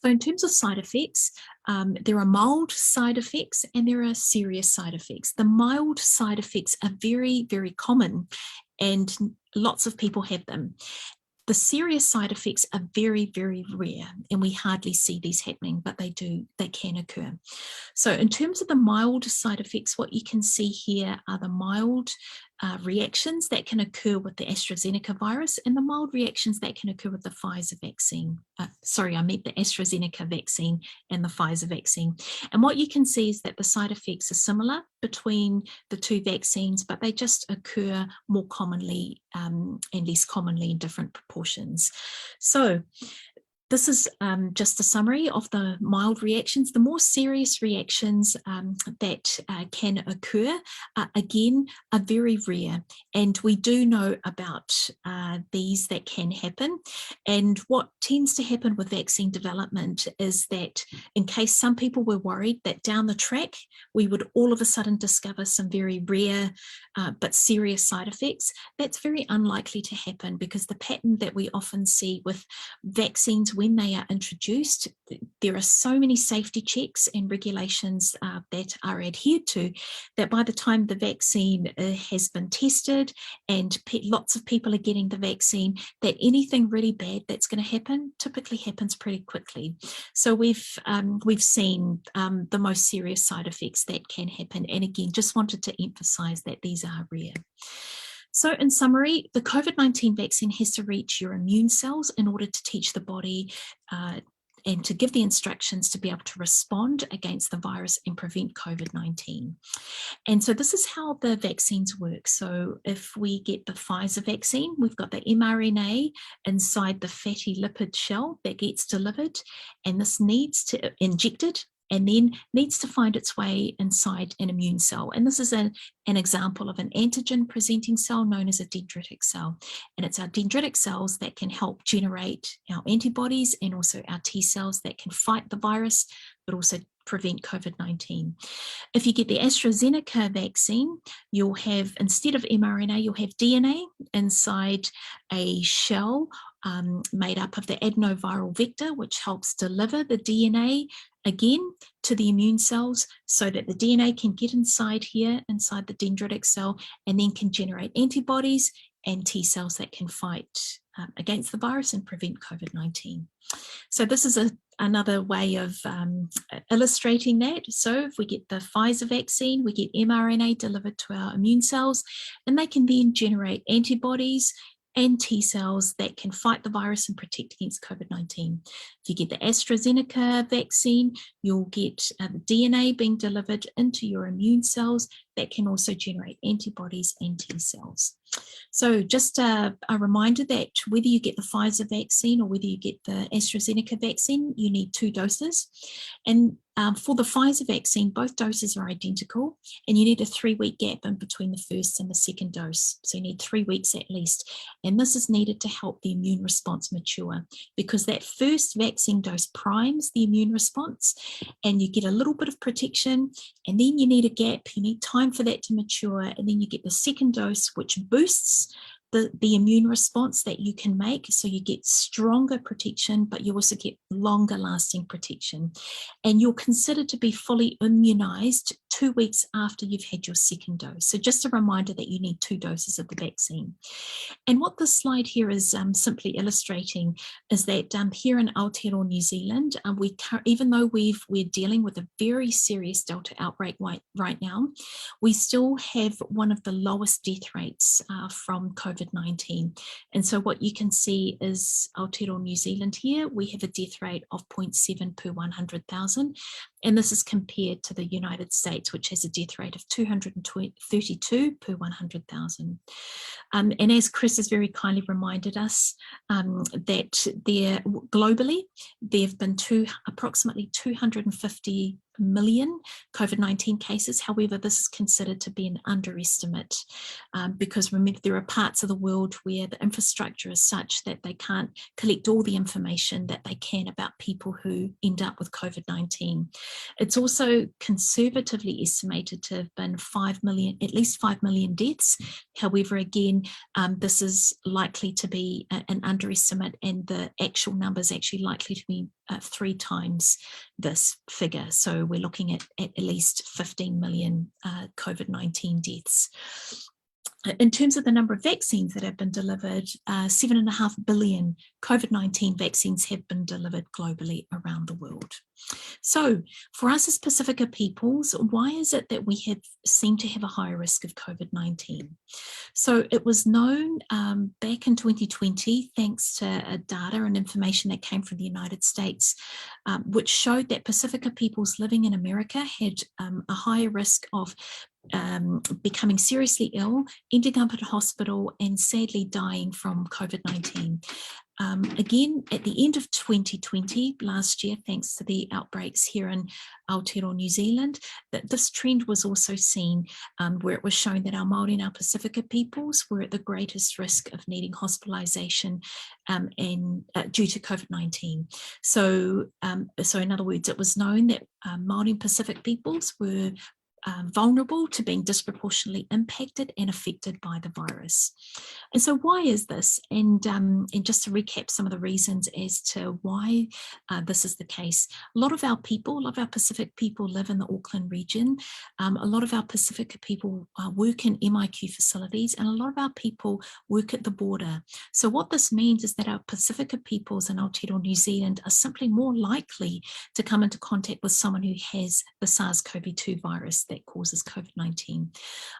So in terms of side effects, um, there are mild side effects and there are serious side effects. The mild side effects are very, very common and lots of people have them. The serious side effects are very, very rare, and we hardly see these happening, but they do, they can occur. So in terms of the mild side effects, what you can see here are the mild uh, reactions that can occur with the AstraZeneca virus and the mild reactions that can occur with the Pfizer vaccine. Uh, sorry, I meant the AstraZeneca vaccine and the Pfizer vaccine. And what you can see is that the side effects are similar between the two vaccines, but they just occur more commonly um, and less commonly in different proportions. So this is um, just a summary of the mild reactions. The more serious reactions um, that uh, can occur, uh, again, are very rare. And we do know about uh, these that can happen. And what tends to happen with vaccine development is that in case some people were worried that down the track, we would all of a sudden discover some very rare uh, but serious side effects, that's very unlikely to happen, because the pattern that we often see with vaccines when they are introduced, there are so many safety checks and regulations uh, that are adhered to that by the time the vaccine uh, has been tested and pe- lots of people are getting the vaccine, that anything really bad that's going to happen typically happens pretty quickly. So we've um, we've seen um, the most serious side effects that can happen. And again, just wanted to emphasize that these are rare. So in summary, the COVID nineteen vaccine has to reach your immune cells in order to teach the body uh, and to give the instructions to be able to respond against the virus and prevent COVID nineteen. And so this is how the vaccines work. So if we get the Pfizer vaccine, we've got the mRNA inside the fatty lipid shell that gets delivered, and this needs to injected and then needs to find its way inside an immune cell. And this is a, an example of an antigen-presenting cell known as a dendritic cell. And it's our dendritic cells that can help generate our antibodies and also our T cells that can fight the virus, but also prevent COVID nineteen. If you get the AstraZeneca vaccine, you'll have, instead of mRNA, you'll have D N A inside a shell um, made up of the adenoviral vector, which helps deliver the D N A again to the immune cells so that the D N A can get inside here, inside the dendritic cell, and then can generate antibodies and T cells that can fight um, against the virus and prevent COVID nineteen. So this is a another way of um, illustrating that. So if we get the Pfizer vaccine, we get mRNA delivered to our immune cells, and they can then generate antibodies and T cells that can fight the virus and protect against COVID nineteen. If you get the AstraZeneca vaccine, you'll get uh, the D N A being delivered into your immune cells that can also generate antibodies and T cells. So just a, a, reminder that whether you get the Pfizer vaccine or whether you get the AstraZeneca vaccine, you need two doses. And um, for the Pfizer vaccine, both doses are identical, and you need a three-week gap in between the first and the second dose. So you need three weeks at least. And this is needed to help the immune response mature, because that first vaccine dose primes the immune response, and you get a little bit of protection, and then you need a gap. You need time for that to mature, and then you get the second dose, which boosts the, the immune response that you can make. So you get stronger protection, but you also get longer lasting protection. And you're considered to be fully immunized two weeks after you've had your second dose. So just a reminder that you need two doses of the vaccine. And what this slide here is um, simply illustrating is that um, here in Aotearoa, New Zealand, um, we even though we've, we're dealing with a very serious Delta outbreak right, right now, we still have one of the lowest death rates uh, from COVID nineteen. And so what you can see is Aotearoa, New Zealand here, we have a death rate of zero point seven per one hundred thousand. And this is compared to the United States, which has a death rate of two hundred thirty-two per one hundred thousand. Um, and as Chris has very kindly reminded us, um, that there globally, there have been two, approximately two hundred fifty million COVID nineteen cases. However, this is considered to be an underestimate um, because remember, there are parts of the world where the infrastructure is such that they can't collect all the information that they can about people who end up with COVID nineteen. It's also conservatively estimated to have been five million, at least five million deaths. However, again, um, this is likely to be a, an underestimate, and the actual number is actually likely to be uh, three times this figure. So we're looking at, at, at least fifteen million uh, COVID nineteen deaths. In terms of the number of vaccines that have been delivered, uh, seven and a half billion COVID nineteen vaccines have been delivered globally around the world. So for us as Pasifika peoples, why is it that we have seem to have a higher risk of COVID nineteen? So it was known um, back in twenty twenty, thanks to uh, data and information that came from the United States, um, which showed that Pasifika peoples living in America had um, a higher risk of um, becoming seriously ill, ending up in hospital, and sadly dying from COVID nineteen. Um, again, at the end of twenty twenty, last year, thanks to the outbreaks here in Aotearoa, New Zealand, that this trend was also seen, um, where it was shown that our Māori and our Pasifika peoples were at the greatest risk of needing hospitalisation um, and uh, due to COVID nineteen. So, um, so in other words, it was known that uh, Māori and Pacific peoples were um, vulnerable to being disproportionately impacted and affected by the virus. And so why is this? And, um, and just to recap some of the reasons as to why uh, this is the case. A lot of our people, a lot of our Pacific people live in the Auckland region. Um, a lot of our Pacific people uh, work in M I Q facilities, and a lot of our people work at the border. So what this means is that our Pacific peoples in Aotearoa, New Zealand are simply more likely to come into contact with someone who has the SARS-CoV two virus that causes COVID nineteen.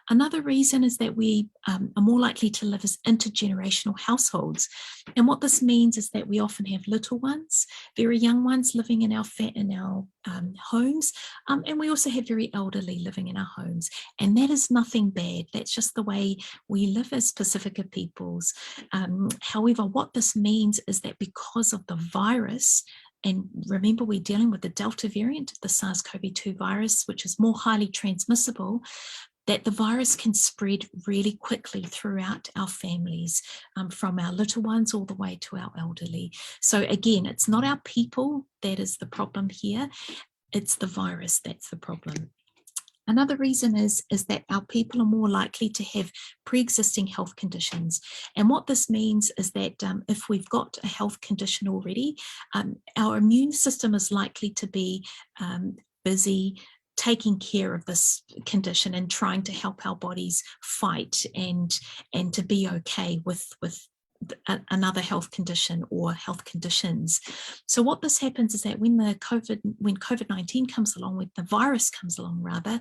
Another reason is that we um, are more likely to live as intergenerational households. And what this means is that we often have little ones, very young ones living in our, in our um, homes, um, and we also have very elderly living in our homes. And that is nothing bad. That's just the way we live as Pasifika peoples. Um, however, what this means is that because of the virus, and remember, we're dealing with the Delta variant of the SARS-CoV two virus, which is more highly transmissible, that the virus can spread really quickly throughout our families, um, from our little ones all the way to our elderly. So again, it's not our people that is the problem here. It's the virus that's the problem. Another reason is, is that our people are more likely to have pre-existing health conditions. And what this means is that um, if we've got a health condition already, um, our immune system is likely to be um, busy taking care of this condition and trying to help our bodies fight and, and to be okay with, with a, another health condition or health conditions. So what this happens is that when the COVID, when COVID nineteen comes along, when the virus comes along rather,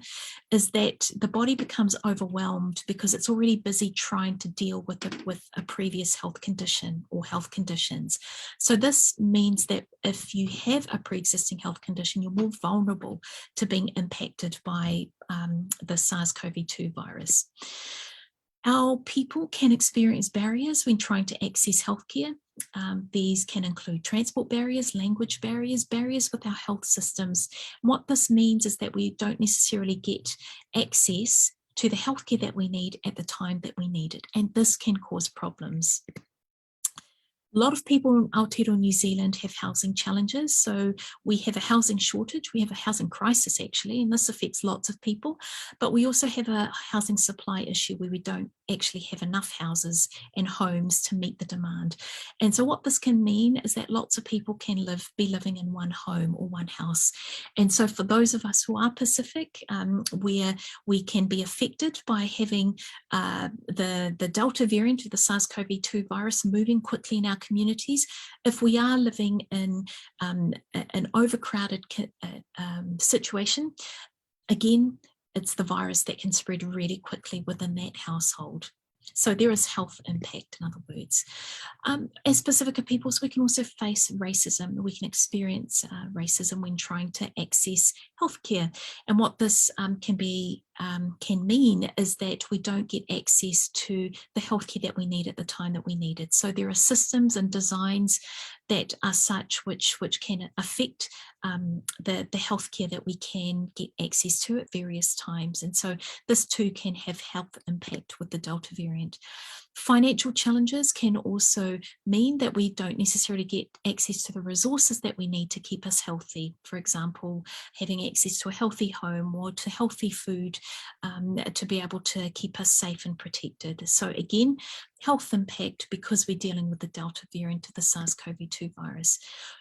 is that the body becomes overwhelmed because it's already busy trying to deal with a, with a previous health condition or health conditions. So this means that if you have a pre-existing health condition, you're more vulnerable to being impacted by, um, the SARS-CoV two virus. Our people can experience barriers when trying to access healthcare. Um, these can include transport barriers, language barriers, barriers with our health systems. What this means is that we don't necessarily get access to the healthcare that we need at the time that we need it, and this can cause problems. A lot of people in Aotearoa New Zealand have housing challenges. So we have a housing shortage, we have a housing crisis actually, and this affects lots of people, but we also have a housing supply issue where we don't actually have enough houses and homes to meet the demand. And so what this can mean is that lots of people can live, be living in one home or one house. And so for those of us who are Pacific, um, where we can be affected by having, uh, the, the Delta variant of the SARS-CoV two virus moving quickly in our communities, if we are living in, um, a, an overcrowded ki-, uh, um, situation, again, it's the virus that can spread really quickly within that household. So there is health impact, in other words. Um, as Pasifika peoples, we can also face racism. We can experience, uh, racism when trying to access healthcare. And what this, um, can be, um, can mean is that we don't get access to the healthcare that we need at the time that we need it. So there are systems and designs that are such which, which can affect, um, the, the healthcare that we can get access to at various times. And so this too can have health impact with the Delta variant. Financial challenges can also mean that we don't necessarily get access to the resources that we need to keep us healthy. For example, having access to a healthy home or to healthy food, um, to be able to keep us safe and protected. So again, health impact because we're dealing with the Delta variant of the SARS-CoV two virus.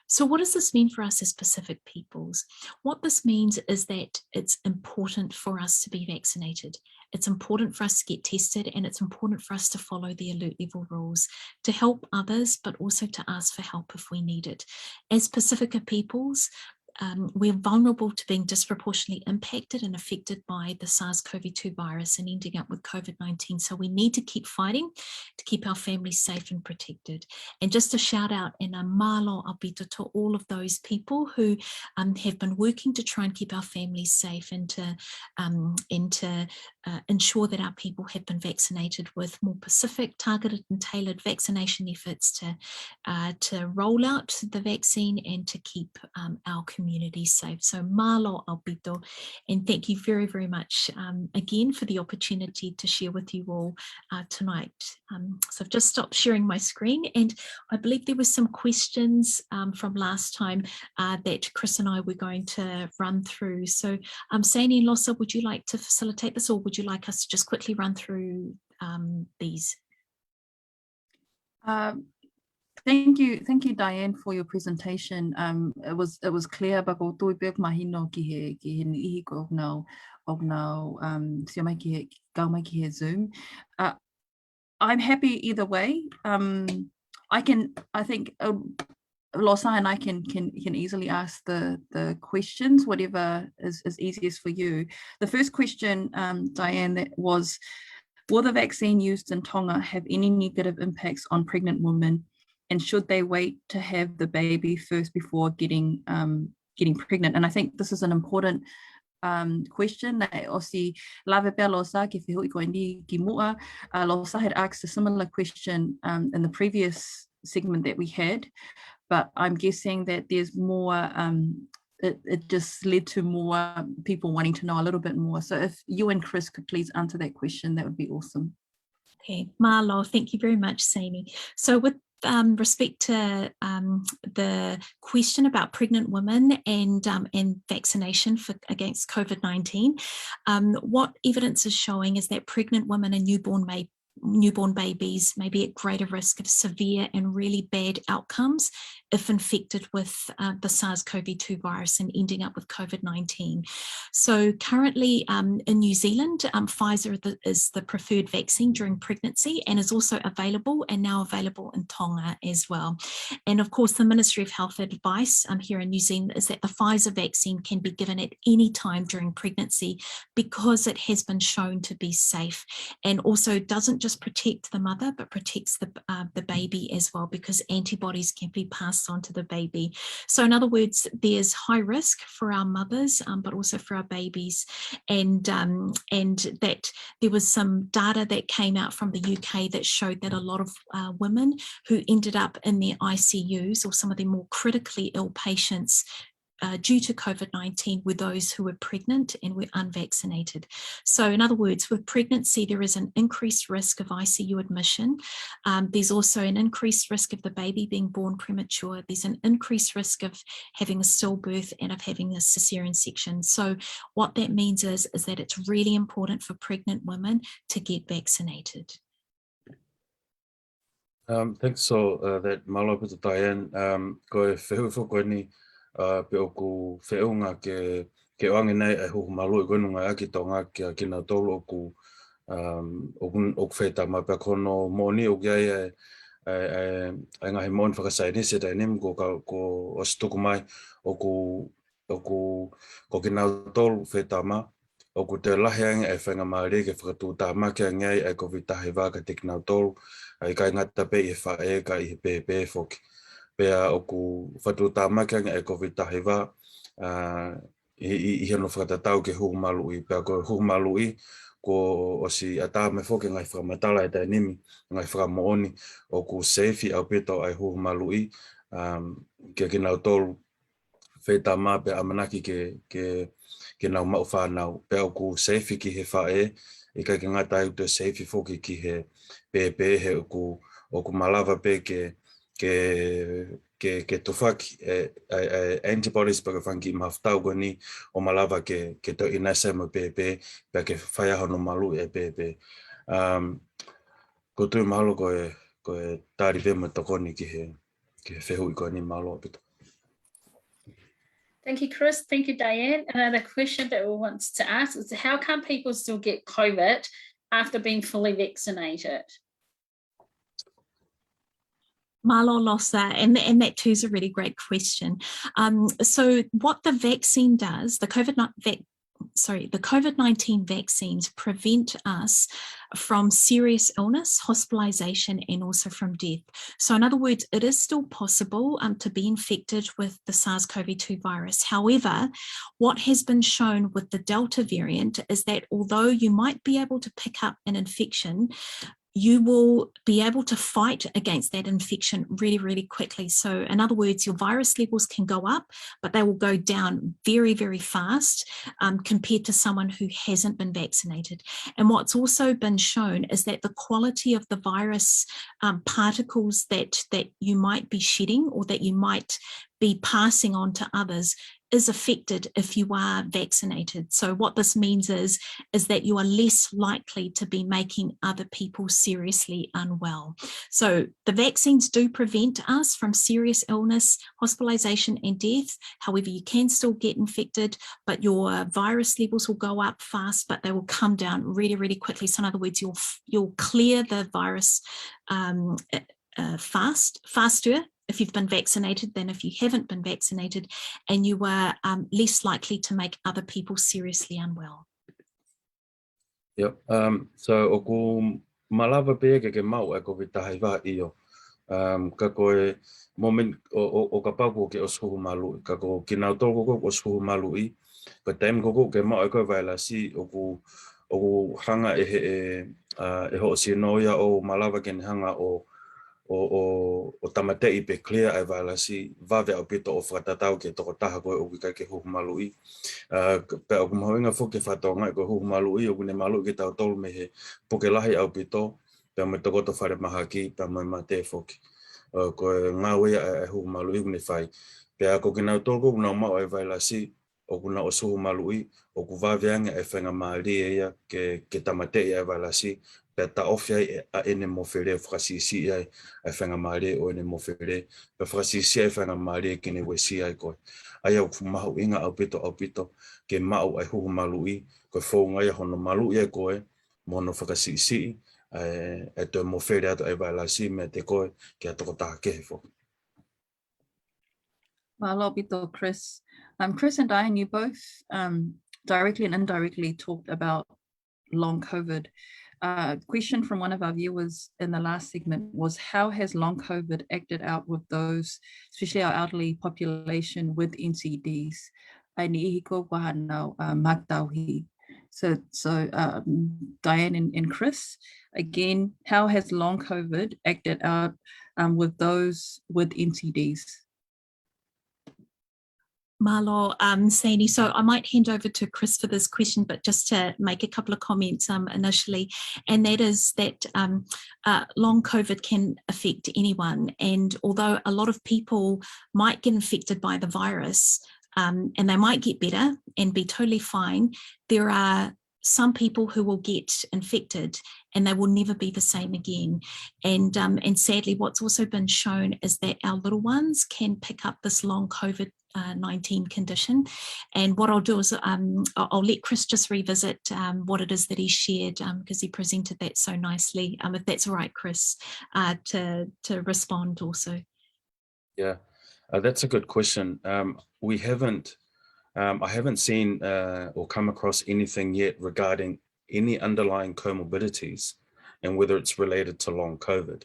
So what does this mean for us as Pacific peoples? What this means is that it's important for us to be vaccinated. It's important for us to get tested, and it's important for us to follow the alert level rules to help others, but also to ask for help if we need it. As Pasifika peoples, um, we're vulnerable to being disproportionately impacted and affected by the SARS-CoV two virus and ending up with COVID nineteen. So we need to keep fighting to keep our families safe and protected. And just a shout out and a mālō ʻaupito to all of those people who, um, have been working to try and keep our families safe and to, um, and to, uh, ensure that our people have been vaccinated with more specific, targeted and tailored vaccination efforts to, uh, to roll out the vaccine and to keep, um, our community safe. So mālō ʻaupito, and thank you very, very much, um, again for the opportunity to share with you all, uh, tonight. Um, so I've just stopped sharing my screen, and I believe there were some questions, um, from last time, uh, that Chris and I were going to run through. So, um, Sani and Losa, would you like to facilitate this, or would you like us to just quickly run through, um, these? Um, thank you, thank you, Diane, for your presentation. Um, it was, it was clear, but ko tui pek mahino ki he, ki he niʻihi ko ʻenau, ʻenau, um, sio mai ki he, kau mai ki he Zoom. Uh, I'm happy either way. Um, I can, I think, uh, Losa and I can, can, can easily ask the, the questions, whatever is, is easiest for you. The first question, um, Diane, that was, will the vaccine used in Tonga have any negative impacts on pregnant women? And should they wait to have the baby first before getting, um, getting pregnant? And I think this is an important, um, question. Naʻe ʻosi lave pē ʻa Losa ki he fehuʻi ko eni kimuʻa. Uh, Losa had asked a similar question, um, in the previous segment that we had, but I'm guessing that there's more, um, it, it just led to more people wanting to know a little bit more. So if you and Chris could please answer that question, that would be awesome. Okay, mālō, thank you very much, Sani. So with, um, respect to, um, the question about pregnant women and, um, and vaccination for, against COVID nineteen, um, what evidence is showing is that pregnant women and newborn may newborn babies may be at greater risk of severe and really bad outcomes if infected with uh, the SARS-CoV two virus and ending up with COVID nineteen. So currently um, in New Zealand, um, Pfizer is the preferred vaccine during pregnancy and is also available and now available in Tonga as well. And of course, the Ministry of Health advice um, here in New Zealand is that the Pfizer vaccine can be given at any time during pregnancy because it has been shown to be safe and also doesn't just protect the mother, but protects the, uh, the baby as well, because antibodies can be passed on to the baby. So in other words, there's high risk for our mothers, um, but also for our babies. And, um, and that there was some data that came out from the U K that showed that a lot of uh, women who ended up in their I C Us or some of the more critically ill patients uh, due to COVID nineteen were those who were pregnant and were unvaccinated. So in other words, with pregnancy, there is an increased risk of I C U admission. Um, there's also an increased risk of the baby being born premature. There's an increased risk of having a stillbirth and of having a cesarean section. So what that means is, is that it's really important for pregnant women to get vaccinated. Um, thanks for uh, that, mālō ʻaupito Diane. Um, ko e fehuʻi foki ko eni uh, pe ʻoku feʻunga ke, ke ʻoange nai e huhu maluʻi ko eni ʻoku ngāueʻaki ʻi Tonga kia kinautolu ʻoku, um, ʻoku, ʻoku fetama, pea ko hono moʻoni ʻoku ʻi ai e, e, e, e ngaahi moʻoni fakasaienisi ʻe taimi ni ko, ko, ko ʻosi tuku mai ʻoku ʻoku, ko kinautolu fetama, ʻoku toe lahi ange e faingamālie ke fakatuʻutāmaki ange ai e Kōviti taha hiva kiate kinautolu, ʻa ʻikai ngata pē ʻi he faʻē ka ʻi he pēpē foki. Pea ʻoku fakatuʻutāmaki ange e Kōviti taha hiva, ʻa, ʻi, ʻi, ʻi hono fakatatau ki he huhu maluʻi, pea ko e huhu maluʻi, kuo ʻosi ʻatā mai foki e ngaahi fakamatala ʻe taimi ni, ngaahi fakamoʻoni, ʻoku seifi ʻaupito ʻa e huhu maluʻi, um, kia kinautolu fetama pea ʻamanaki ke, ke, ke nau maʻu fānau. Pea ʻoku seifi ki he faʻē, ʻikai ke ngata ai ʻoku toe seifi foki ki he pēpē he ʻoku, ʻoku malava pē ke, ke, ke, ke tufaki e, e, e antibodies pe ko e fanga kiʻi mahafu tau ko eni ʻo malava ke, ke toe ʻinasi mo e pēpē, pea ke fai ai hono maluʻi e pēpē. Um, ʻOku ou tui mahalo ko e, ko e tali pē mo e tokoni ki he, ki he fehuʻi ko eni, mālō ʻaupito. Thank you, Chris. Thank you, Diane. Another question that we want to ask is how come people still get COVID after being fully vaccinated? Mālō Losa, and, and that too is a really great question. Um, so what the vaccine does, the COVID vac sorry, the COVID nineteen vaccines prevent us from serious illness, hospitalization, and also from death. So in other words, it is still possible um, to be infected with the SARS-CoV two virus. However, what has been shown with the Delta variant is that although you might be able to pick up an infection, you will be able to fight against that infection really, really quickly. So in other words, your virus levels can go up, but they will go down very, very fast um, compared to someone who hasn't been vaccinated. And what's also been shown is that the quality of the virus um, particles that, that you might be shedding or that you might be passing on to others is affected if you are vaccinated. So what this means is, is that you are less likely to be making other people seriously unwell. So the vaccines do prevent us from serious illness, hospitalization and death. However, you can still get infected, but your virus levels will go up fast, but they will come down really, really quickly. So in other words, you'll, you'll clear the virus um, uh, fast, faster if you've been vaccinated than if you haven't been vaccinated, and you are um, less likely to make other people seriously unwell. Yep. Um, so ʻoku malava pē ke ke maʻu e Kōviti taha hiva ʻio. Um, ka ko e moment ʻo, ʻo, ʻo kapau kuo ke ʻosi huhu maluʻi, ka ko kinautolu kuo ke ʻosi huhu maluʻi, ko e taimi ko ē ʻoku ke maʻu ai ko ē vailasi ʻoku, ʻoku hanga ʻe he, ʻe, uh, ʻe hoʻo sino ia ʻo malava ke ne hanga ʻo, ʻo, ʻo, ʻo tāmateʻi pe clear e vailasi, vave ʻaupito ʻo fakatatau ki he tokotaha ko ē ʻoku ʻikai ke huhu maluʻi. Uh, pea ʻoku mahuʻinga foki ke fakatokangaʻi ko e huhu maluʻi, ʻoku ne maluʻi kitautolu mei he puke lahi ʻaupito, pea mo e tokoto falemahaki, pea mo e mate foki. Uh, ko e ngāue ia e, e huhu maluʻi ʻoku ne fai. Pea ko kinautolu ko ē ʻoku nau maʻu e vailasi, ʻoku nau ʻosi huhu maluʻi, ʻoku vave ange ʻa e faingamālie ia ke, ke tāmateʻi ʻa e vailasi, pea taʻofi ai ʻa ʻene mofele, fakasiʻisiʻi ai ʻa e faingamālie ʻo ʻene mofele, pea fakasiʻisiʻi ai ʻa e faingamālie ke ne uesia ai koe. ʻA ia ʻoku mahuʻinga ʻaupito, ʻaupito, ke maʻu ʻa e huhu maluʻi, ko e founga ia hono maluʻi ai koe, mo hono fakasiʻisiʻi ʻa e, ʻa e toe mofele atu ʻa e vailasi meiate koe ki ha tokotaha kehe foki. Mālō ʻaupito, Chris. Um, Chris and Diane, you both, um, directly and indirectly talked about long COVID. Uh, question from one of our viewers in the last segment was, how has long COVID acted out with those, especially our elderly population, with N C Ds? ʻA e niʻihi ko ē ʻoku ʻi ai haʻanau, uh, mātauhi. So, so, um, Diane and, and Chris, again, how has long COVID acted out, um, with those with N C Ds? Mālō, um, Sandy. So I might hand over to Chris for this question, but just to make a couple of comments, um, initially, and that is that, um, uh, long COVID can affect anyone. And although a lot of people might get infected by the virus, um, and they might get better and be totally fine, there are some people who will get infected and they will never be the same again. And, um, and sadly, what's also been shown is that our little ones can pick up this long COVID, uh, nineteen condition. And what I'll do is, um, I'll, I'll let Chris just revisit, um, what it is that he shared, um, because he presented that so nicely. Um, if that's all right, Chris, uh, to, to respond also. Yeah, uh, that's a good question. Um, we haven't, um, I haven't seen, uh, or come across anything yet regarding any underlying comorbidities and whether it's related to long COVID.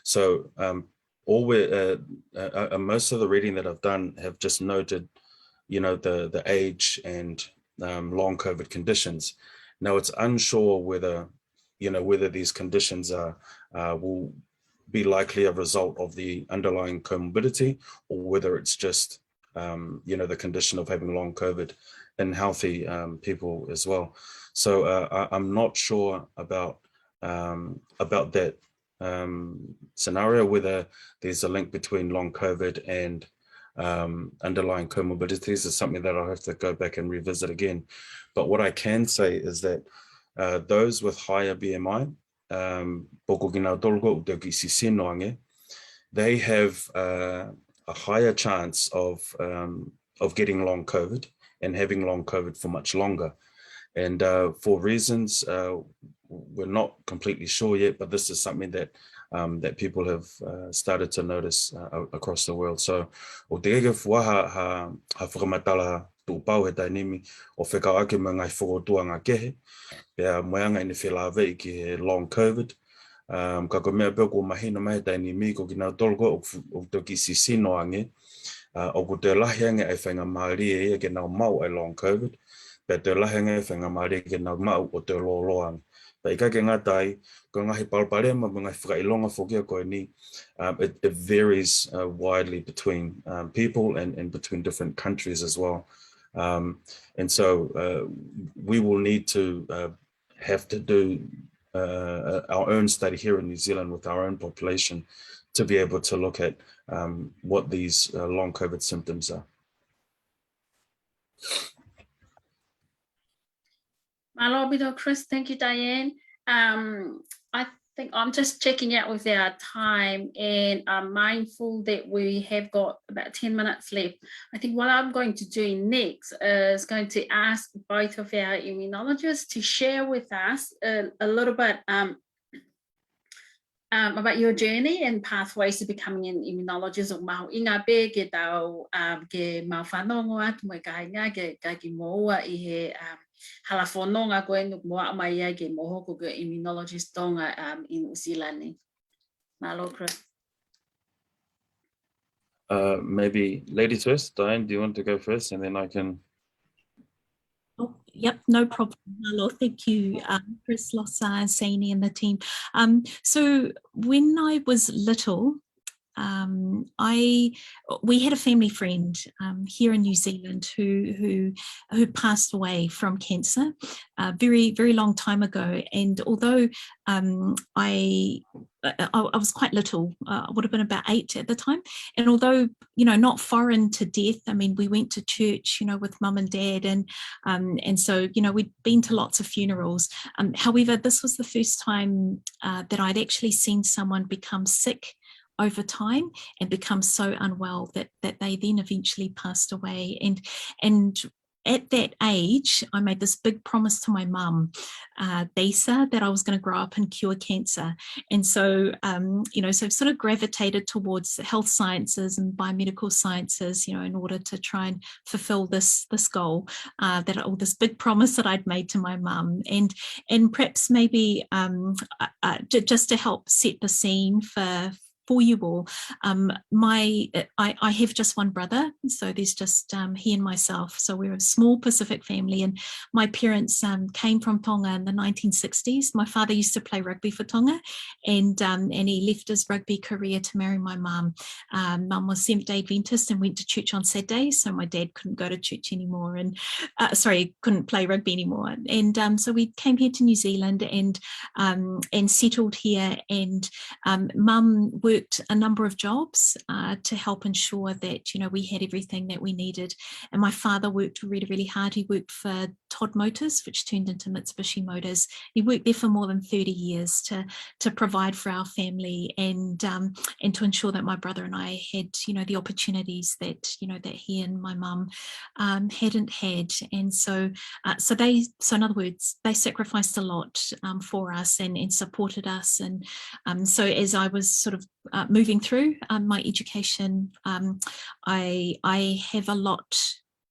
So, um, all we're, uh, uh, uh, most of the reading that I've done have just noted, you know, the, the age and, um, long COVID conditions. Now, it's unsure whether, you know, whether these conditions are, uh, will be likely a result of the underlying comorbidity or whether it's just, um, you know, the condition of having long COVID in healthy, um, people as well. So, uh, I, I'm not sure about, um, about that, um, scenario, whether there's a link between long COVID and, um, underlying comorbidities is something that I'll have to go back and revisit again. But what I can say is that, uh, those with higher B M I, um, pe ko kinautolu ko ē ʻoku tau kiʻi sisino ange, they have, uh, a higher chance of, um, of getting long COVID and having long COVID for much longer. And, uh, for reasons, uh, we're not completely sure yet, but this is something that, um, that people have, uh, started to notice, uh, a-, across the world. So, ʻoku teʻeki ke fua ha, ha, ha fakamatala tuʻupau he taimi ni ʻo fekauʻaki mo e ngaahi fokotuʻutuʻu kehe, pea mo e anga ʻene felāveʻi ki he long COVID. Um, ka ko e meʻa pē ʻoku mahino mai he taimi ni ko kinautolu ko ē ʻoku, ʻoku tau kiʻi sisino ange, uh, ʻoku toe lahi ange ʻa e faingamālie ia ke nau maʻu ʻa e long COVID, pea toe lahi ange ʻa e faingamālie ke nau maʻu ʻo toe lōloa ange. Pea ʻikai ke ngata ai, ko e ngaahi palopalema mo e ngaahi fakaʻilonga foki ia ko eni, um, it, it varies, uh, widely between, um, people and, and between different countries as well. Um, and so, uh, we will need to, uh, have to do, uh, our own study here in New Zealand with our own population to be able to look at, um, what these, uh, long COVID symptoms are. Mālō ʻaupito, Chris. Thank you, Diane. Um, I think I'm just checking out with our time, and I'm mindful that we have got about ten minutes left. I think what I'm going to do next is going to ask both of our immunologists to share with us a, a little bit, um, um, about your journey and pathways to becoming an immunologist. ʻOku mahuʻinga pē ke tau, um, ke mau fanongo atu mo e kāinga ke, ke kiʻi moʻua ʻi he, um, hala fononga ko eni ʻoku mou aʻu mai ai ke mou hoko ko e immunologist Tonga, um, ʻi Nuʻu Sila ni. Mālō, Chris. Uh, maybe ladies first. Diane, do you want to go first, and then I can Oh, yep, no problem. Mālō, thank you, um, Chris, Losa, Zany and the team. Um, so when I was little, um, I we had a family friend um, here in New Zealand who who who passed away from cancer a uh, very very long time ago. And although um, I, I I was quite little, uh, I would have been about eight at the time, and although you know not foreign to death, I mean we went to church you know with mum and dad, and um, and so you know we'd been to lots of funerals. Um, however, this was the first time uh, that I'd actually seen someone become sick over time and become so unwell that that they then eventually passed away. And and at that age, I made this big promise to my mum, uh, Lisa, that I was going to grow up and cure cancer. And so, um, you know, so I've sort of gravitated towards health sciences and biomedical sciences, you know, in order to try and fulfill this this goal uh, that or this big promise that I'd made to my mum. And and perhaps maybe um, uh, uh, just to help set the scene for for you all. Um, my, I, I have just one brother, so there's just um, he and myself. So we're a small Pacific family, and my parents um, came from Tonga in the nineteen sixties. My father used to play rugby for Tonga, and um, and he left his rugby career to marry my mum. Um, mum was Seventh Day Adventist and went to church on Saturdays, so my dad couldn't go to church anymore, and uh, sorry, couldn't play rugby anymore. And um, so we came here to New Zealand and um, and settled here, and um, mum worked a number of jobs uh, to help ensure that you know we had everything that we needed. And my father worked really, really hard. He worked for Todd Motors, which turned into Mitsubishi Motors. He worked there for more than thirty years to to provide for our family and um, and to ensure that my brother and I had you know the opportunities that you know that he and my mum um, hadn't had. And so uh, so they so in other words they sacrificed a lot um, for us and and supported us. And um, so as I was sort of uh, moving through um, my education, um, I I have a lot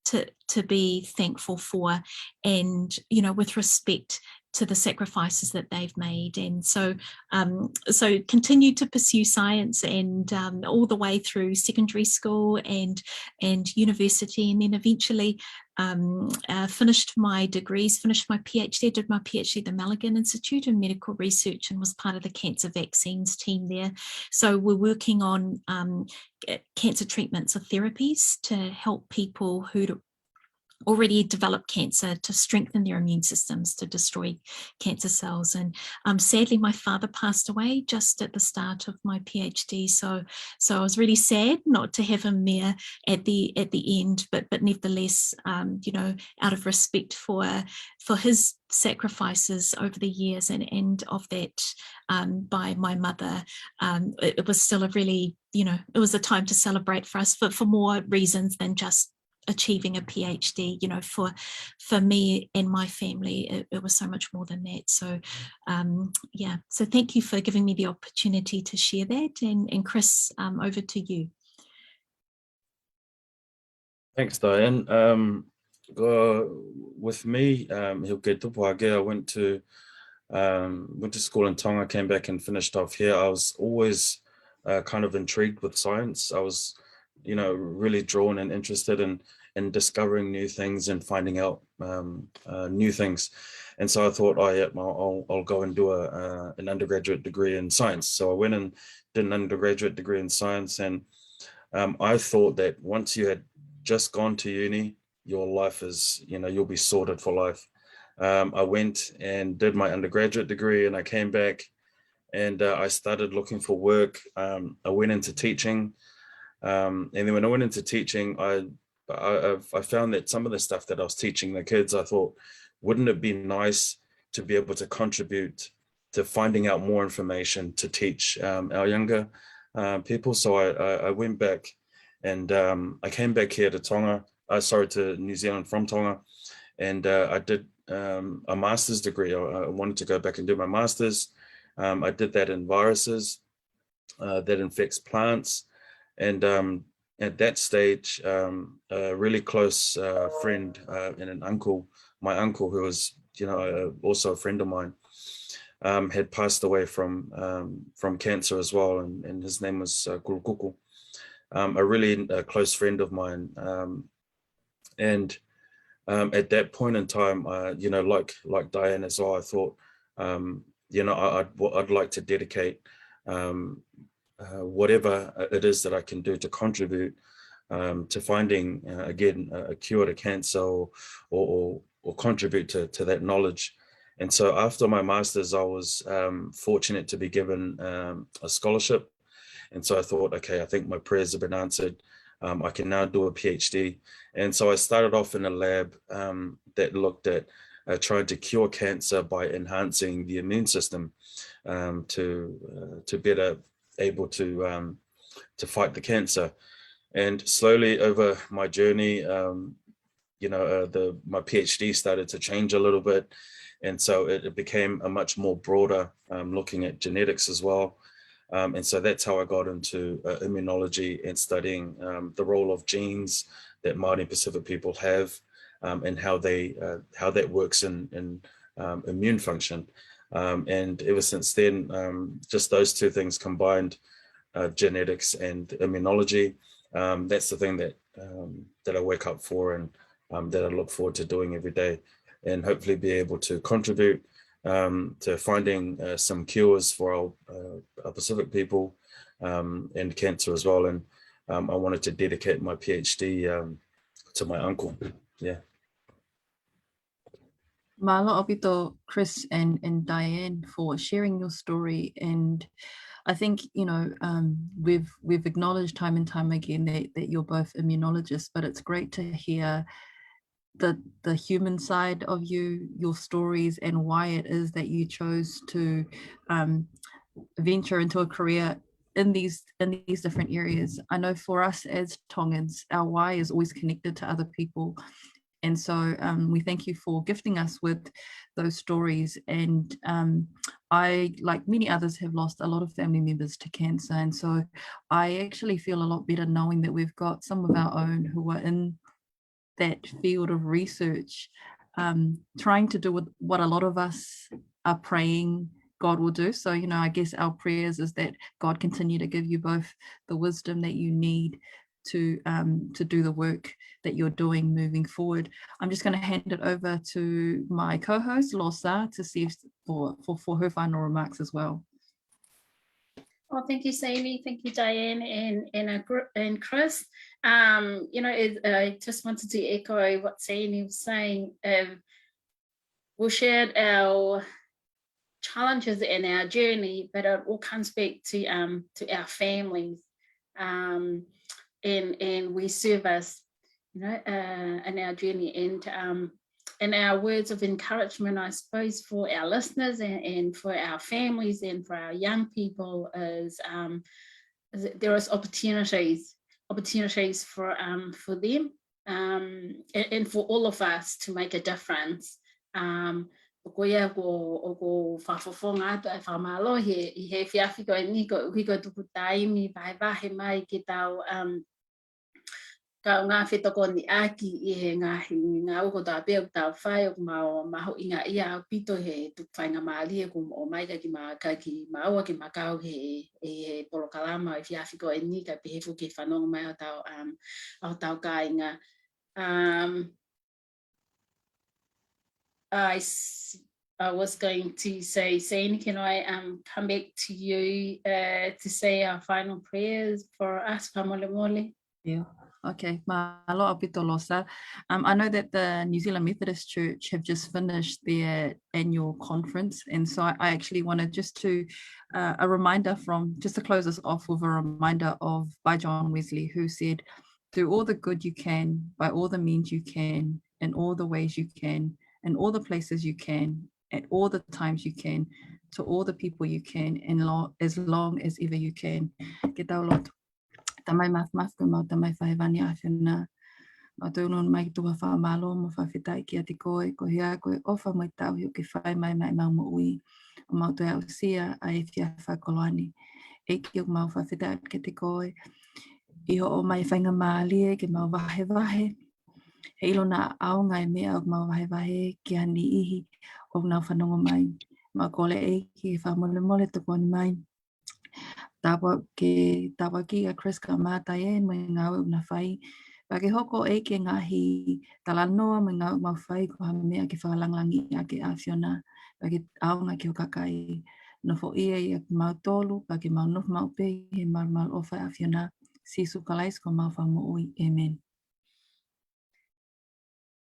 to to be thankful for, and you know with respect to the sacrifices that they've made. And so um, so continued to pursue science and um, all the way through secondary school and and university, and then eventually um, uh, finished my degrees, finished my PhD, did my PhD at the Milligan Institute in medical research, and was part of the cancer vaccines team there. So we're working on um, cancer treatments or therapies to help people who already developed cancer to strengthen their immune systems to destroy cancer cells. And um, sadly, my father passed away just at the start of my PhD. So, so I was really sad not to have him there at the at the end. But but nevertheless, um, you know, out of respect for for his sacrifices over the years and and of that um, by my mother, um, it, it was still a really you know it was a time to celebrate for us for for more reasons than just achieving a PhD. You know, for for me and my family, it, it was so much more than that. So, um, yeah. So thank you for giving me the opportunity to share that. And, and Chris, um, over to you. Thanks, Diane. Um, uh, with me, um, Hilke Tupuake, I went to um, went to school in Tonga, came back and finished off here. I was always uh, kind of intrigued with science. I was you know, really drawn and interested in in discovering new things and finding out um, uh, new things. And so I thought, oh yeah, I'll, I'll, I'll go and do a, uh, an undergraduate degree in science. So I went and did an undergraduate degree in science, and um, I thought that once you had just gone to uni, your life is, you know, you'll be sorted for life. Um, I went and did my undergraduate degree, and I came back and uh, I started looking for work. Um, I went into teaching. Um, and then when I went into teaching, I, I, I found that some of the stuff that I was teaching the kids, I thought, wouldn't it be nice to be able to contribute to finding out more information to teach um, our younger uh, people? So I, I, I, went back and um, I came back here to Tonga, uh, sorry, to New Zealand from Tonga. And uh, I did um, a master's degree. I, I wanted to go back and do my master's. Um, I did that in viruses uh, that infects plants. And um, at that stage, um, a really close uh, friend uh, and an uncle, my uncle, who was you know uh, also a friend of mine, um, had passed away from um, from cancer as well, and, and his name was uh, Kulukuku, um, a really uh, close friend of mine. Um, and um, at that point in time, uh, you know, like like Diane as well, I thought, um, you know, I, I'd I'd like to dedicate um, uh, whatever it is that I can do to contribute um, to finding, uh, again, a cure to cancer or, or, or, or contribute to, to that knowledge. And so after my master's, I was um, fortunate to be given um, a scholarship. And so I thought, okay, I think my prayers have been answered. Um, I can now do a PhD. And so I started off in a lab um, that looked at uh, trying to cure cancer by enhancing the immune system um, to, uh, to better able to, um, to fight the cancer. And slowly over my journey, um, you know, uh, the, my PhD started to change a little bit. And so it, it became a much more broader um, looking at genetics as well. Um, and so that's how I got into uh, immunology and studying um, the role of genes that Māori and Pacific people have um, and how they, uh, how that works in, in um, immune function. Um, and ever since then, um, just those two things combined, uh, genetics and immunology, um, that's the thing that, um, that I wake up for and um, that I look forward to doing every day, and hopefully be able to contribute um, to finding uh, some cures for our, uh, our Pacific people um, and cancer as well. And um, I wanted to dedicate my PhD um, to my uncle. Yeah. Mālō ʻaupito, Chris and, and Diane, for sharing your story. And I think, you know, um, we've, we've acknowledged time and time again that, that you're both immunologists, but it's great to hear the, the human side of you, your stories, and why it is that you chose to um, venture into a career in these, in these different areas. I know for us as Tongans, our why is always connected to other people. And so um, we thank you for gifting us with those stories. And um, I, like many others, have lost a lot of family members to cancer. And so I actually feel a lot better knowing that we've got some of our own who are in that field of research, um, trying to do with what a lot of us are praying God will do. So, you know, I guess our prayers is that God continue to give you both the wisdom that you need to, um, to do the work that you're doing moving forward. I'm just gonna hand it over to my co-host, Losa, to see if, for, for, for her final remarks as well. Well, thank you, Seini. Thank you, Diane and, and, uh, Gr-, and Chris. Um, you know, it, I just wanted to echo what Seini was saying. Um, we shared our challenges and our journey, but it all comes back to, um, to our families. Um, and, and we serve us, you know, uh, in our journey. And, um, and our words of encouragement, I suppose, for our listeners and, and for our families and for our young people is, um, is that there is opportunities, opportunities for, um, for them, um, and, and for all of us to make a difference. Um, ʻo ko ia ko, ʻoku ou fakafofonga atu ʻa e fakamālō he, ʻi he efiafi ko eni koeʻuhi ko e tuku taimi vahevahe mai ke tau, um, kaungā fetokoniʻaki ʻi he ngaahi ngāue kotoa pē ʻoku tau fai. ʻOku mau mahuʻingaʻia ʻaupito he tuku faingamālie kuo mou ʻomai kia kimaua, kia kimaua ke mau kau he, he, he polokalama ʻo e efiafi ko eni kae pehē foki ki he fanongo mai ʻa hotau, um, ʻa hotau kāinga. Um, I s-, I was going to say, Seini, can I, um, come back to you, uh, to say our final prayers for us, fakamolemole? Yeah. Okay. Mālō ʻaupito, Losa. Um, I know that the New Zealand Methodist Church have just finished their annual conference, and so I, I actually wanted just to, uh, a reminder from, just to close us off with a reminder of, by John Wesley, who said, "Do all the good you can, by all the means you can, in all the ways you can, in all the places you can, at all the times you can, to all the people you can, and lo-, as long as ever you can." Ke tau lotu. Tamai Māfimafi, ko homau Tamai fakahēvani ʻa e ʻAfiona. Mau toe ʻunu mai ki tuʻa fakamālō mo fakafetaʻi kiate koe, koeʻuhi ko e ʻofa mo e tauhi ʻoku ke fai mai maʻa ʻemau moʻui, ʻo mau toe aʻusia ʻa e efiafi fakakoloa ni. ʻEiki, ʻoku mau fakafetaʻi kiate koe ʻi hoʻo ʻomai faingamālie ke mau vahevahe. He ʻilo naʻa ʻaonga e meʻa ʻoku mau vahevahe ki ha niʻihi ʻoku nau fanongo mai. Mau kole, ʻEiki, ke fakamolemole, tokoni mai. Tāpuaki, tāpuaki ʻa Chris kae ʻumaʻā Diane mo e ngāue ʻoku na fai. Pea ke hoko, ʻEiki, e ngaahi talanoa mo e ngāue ʻoku mau fai ko ha meʻa ke fakalangilangiʻi ʻaki e ʻAfiona. Pea ke ʻaonga ki ho kakai. Nofoʻia ʻiate kimautolu, pea ke mau nofo maʻu pē ʻi he malumalu ʻofa ʻa e ʻAfiona, Sīsū Kalaisi ko homau Fakamoʻui. ʻĒmeni.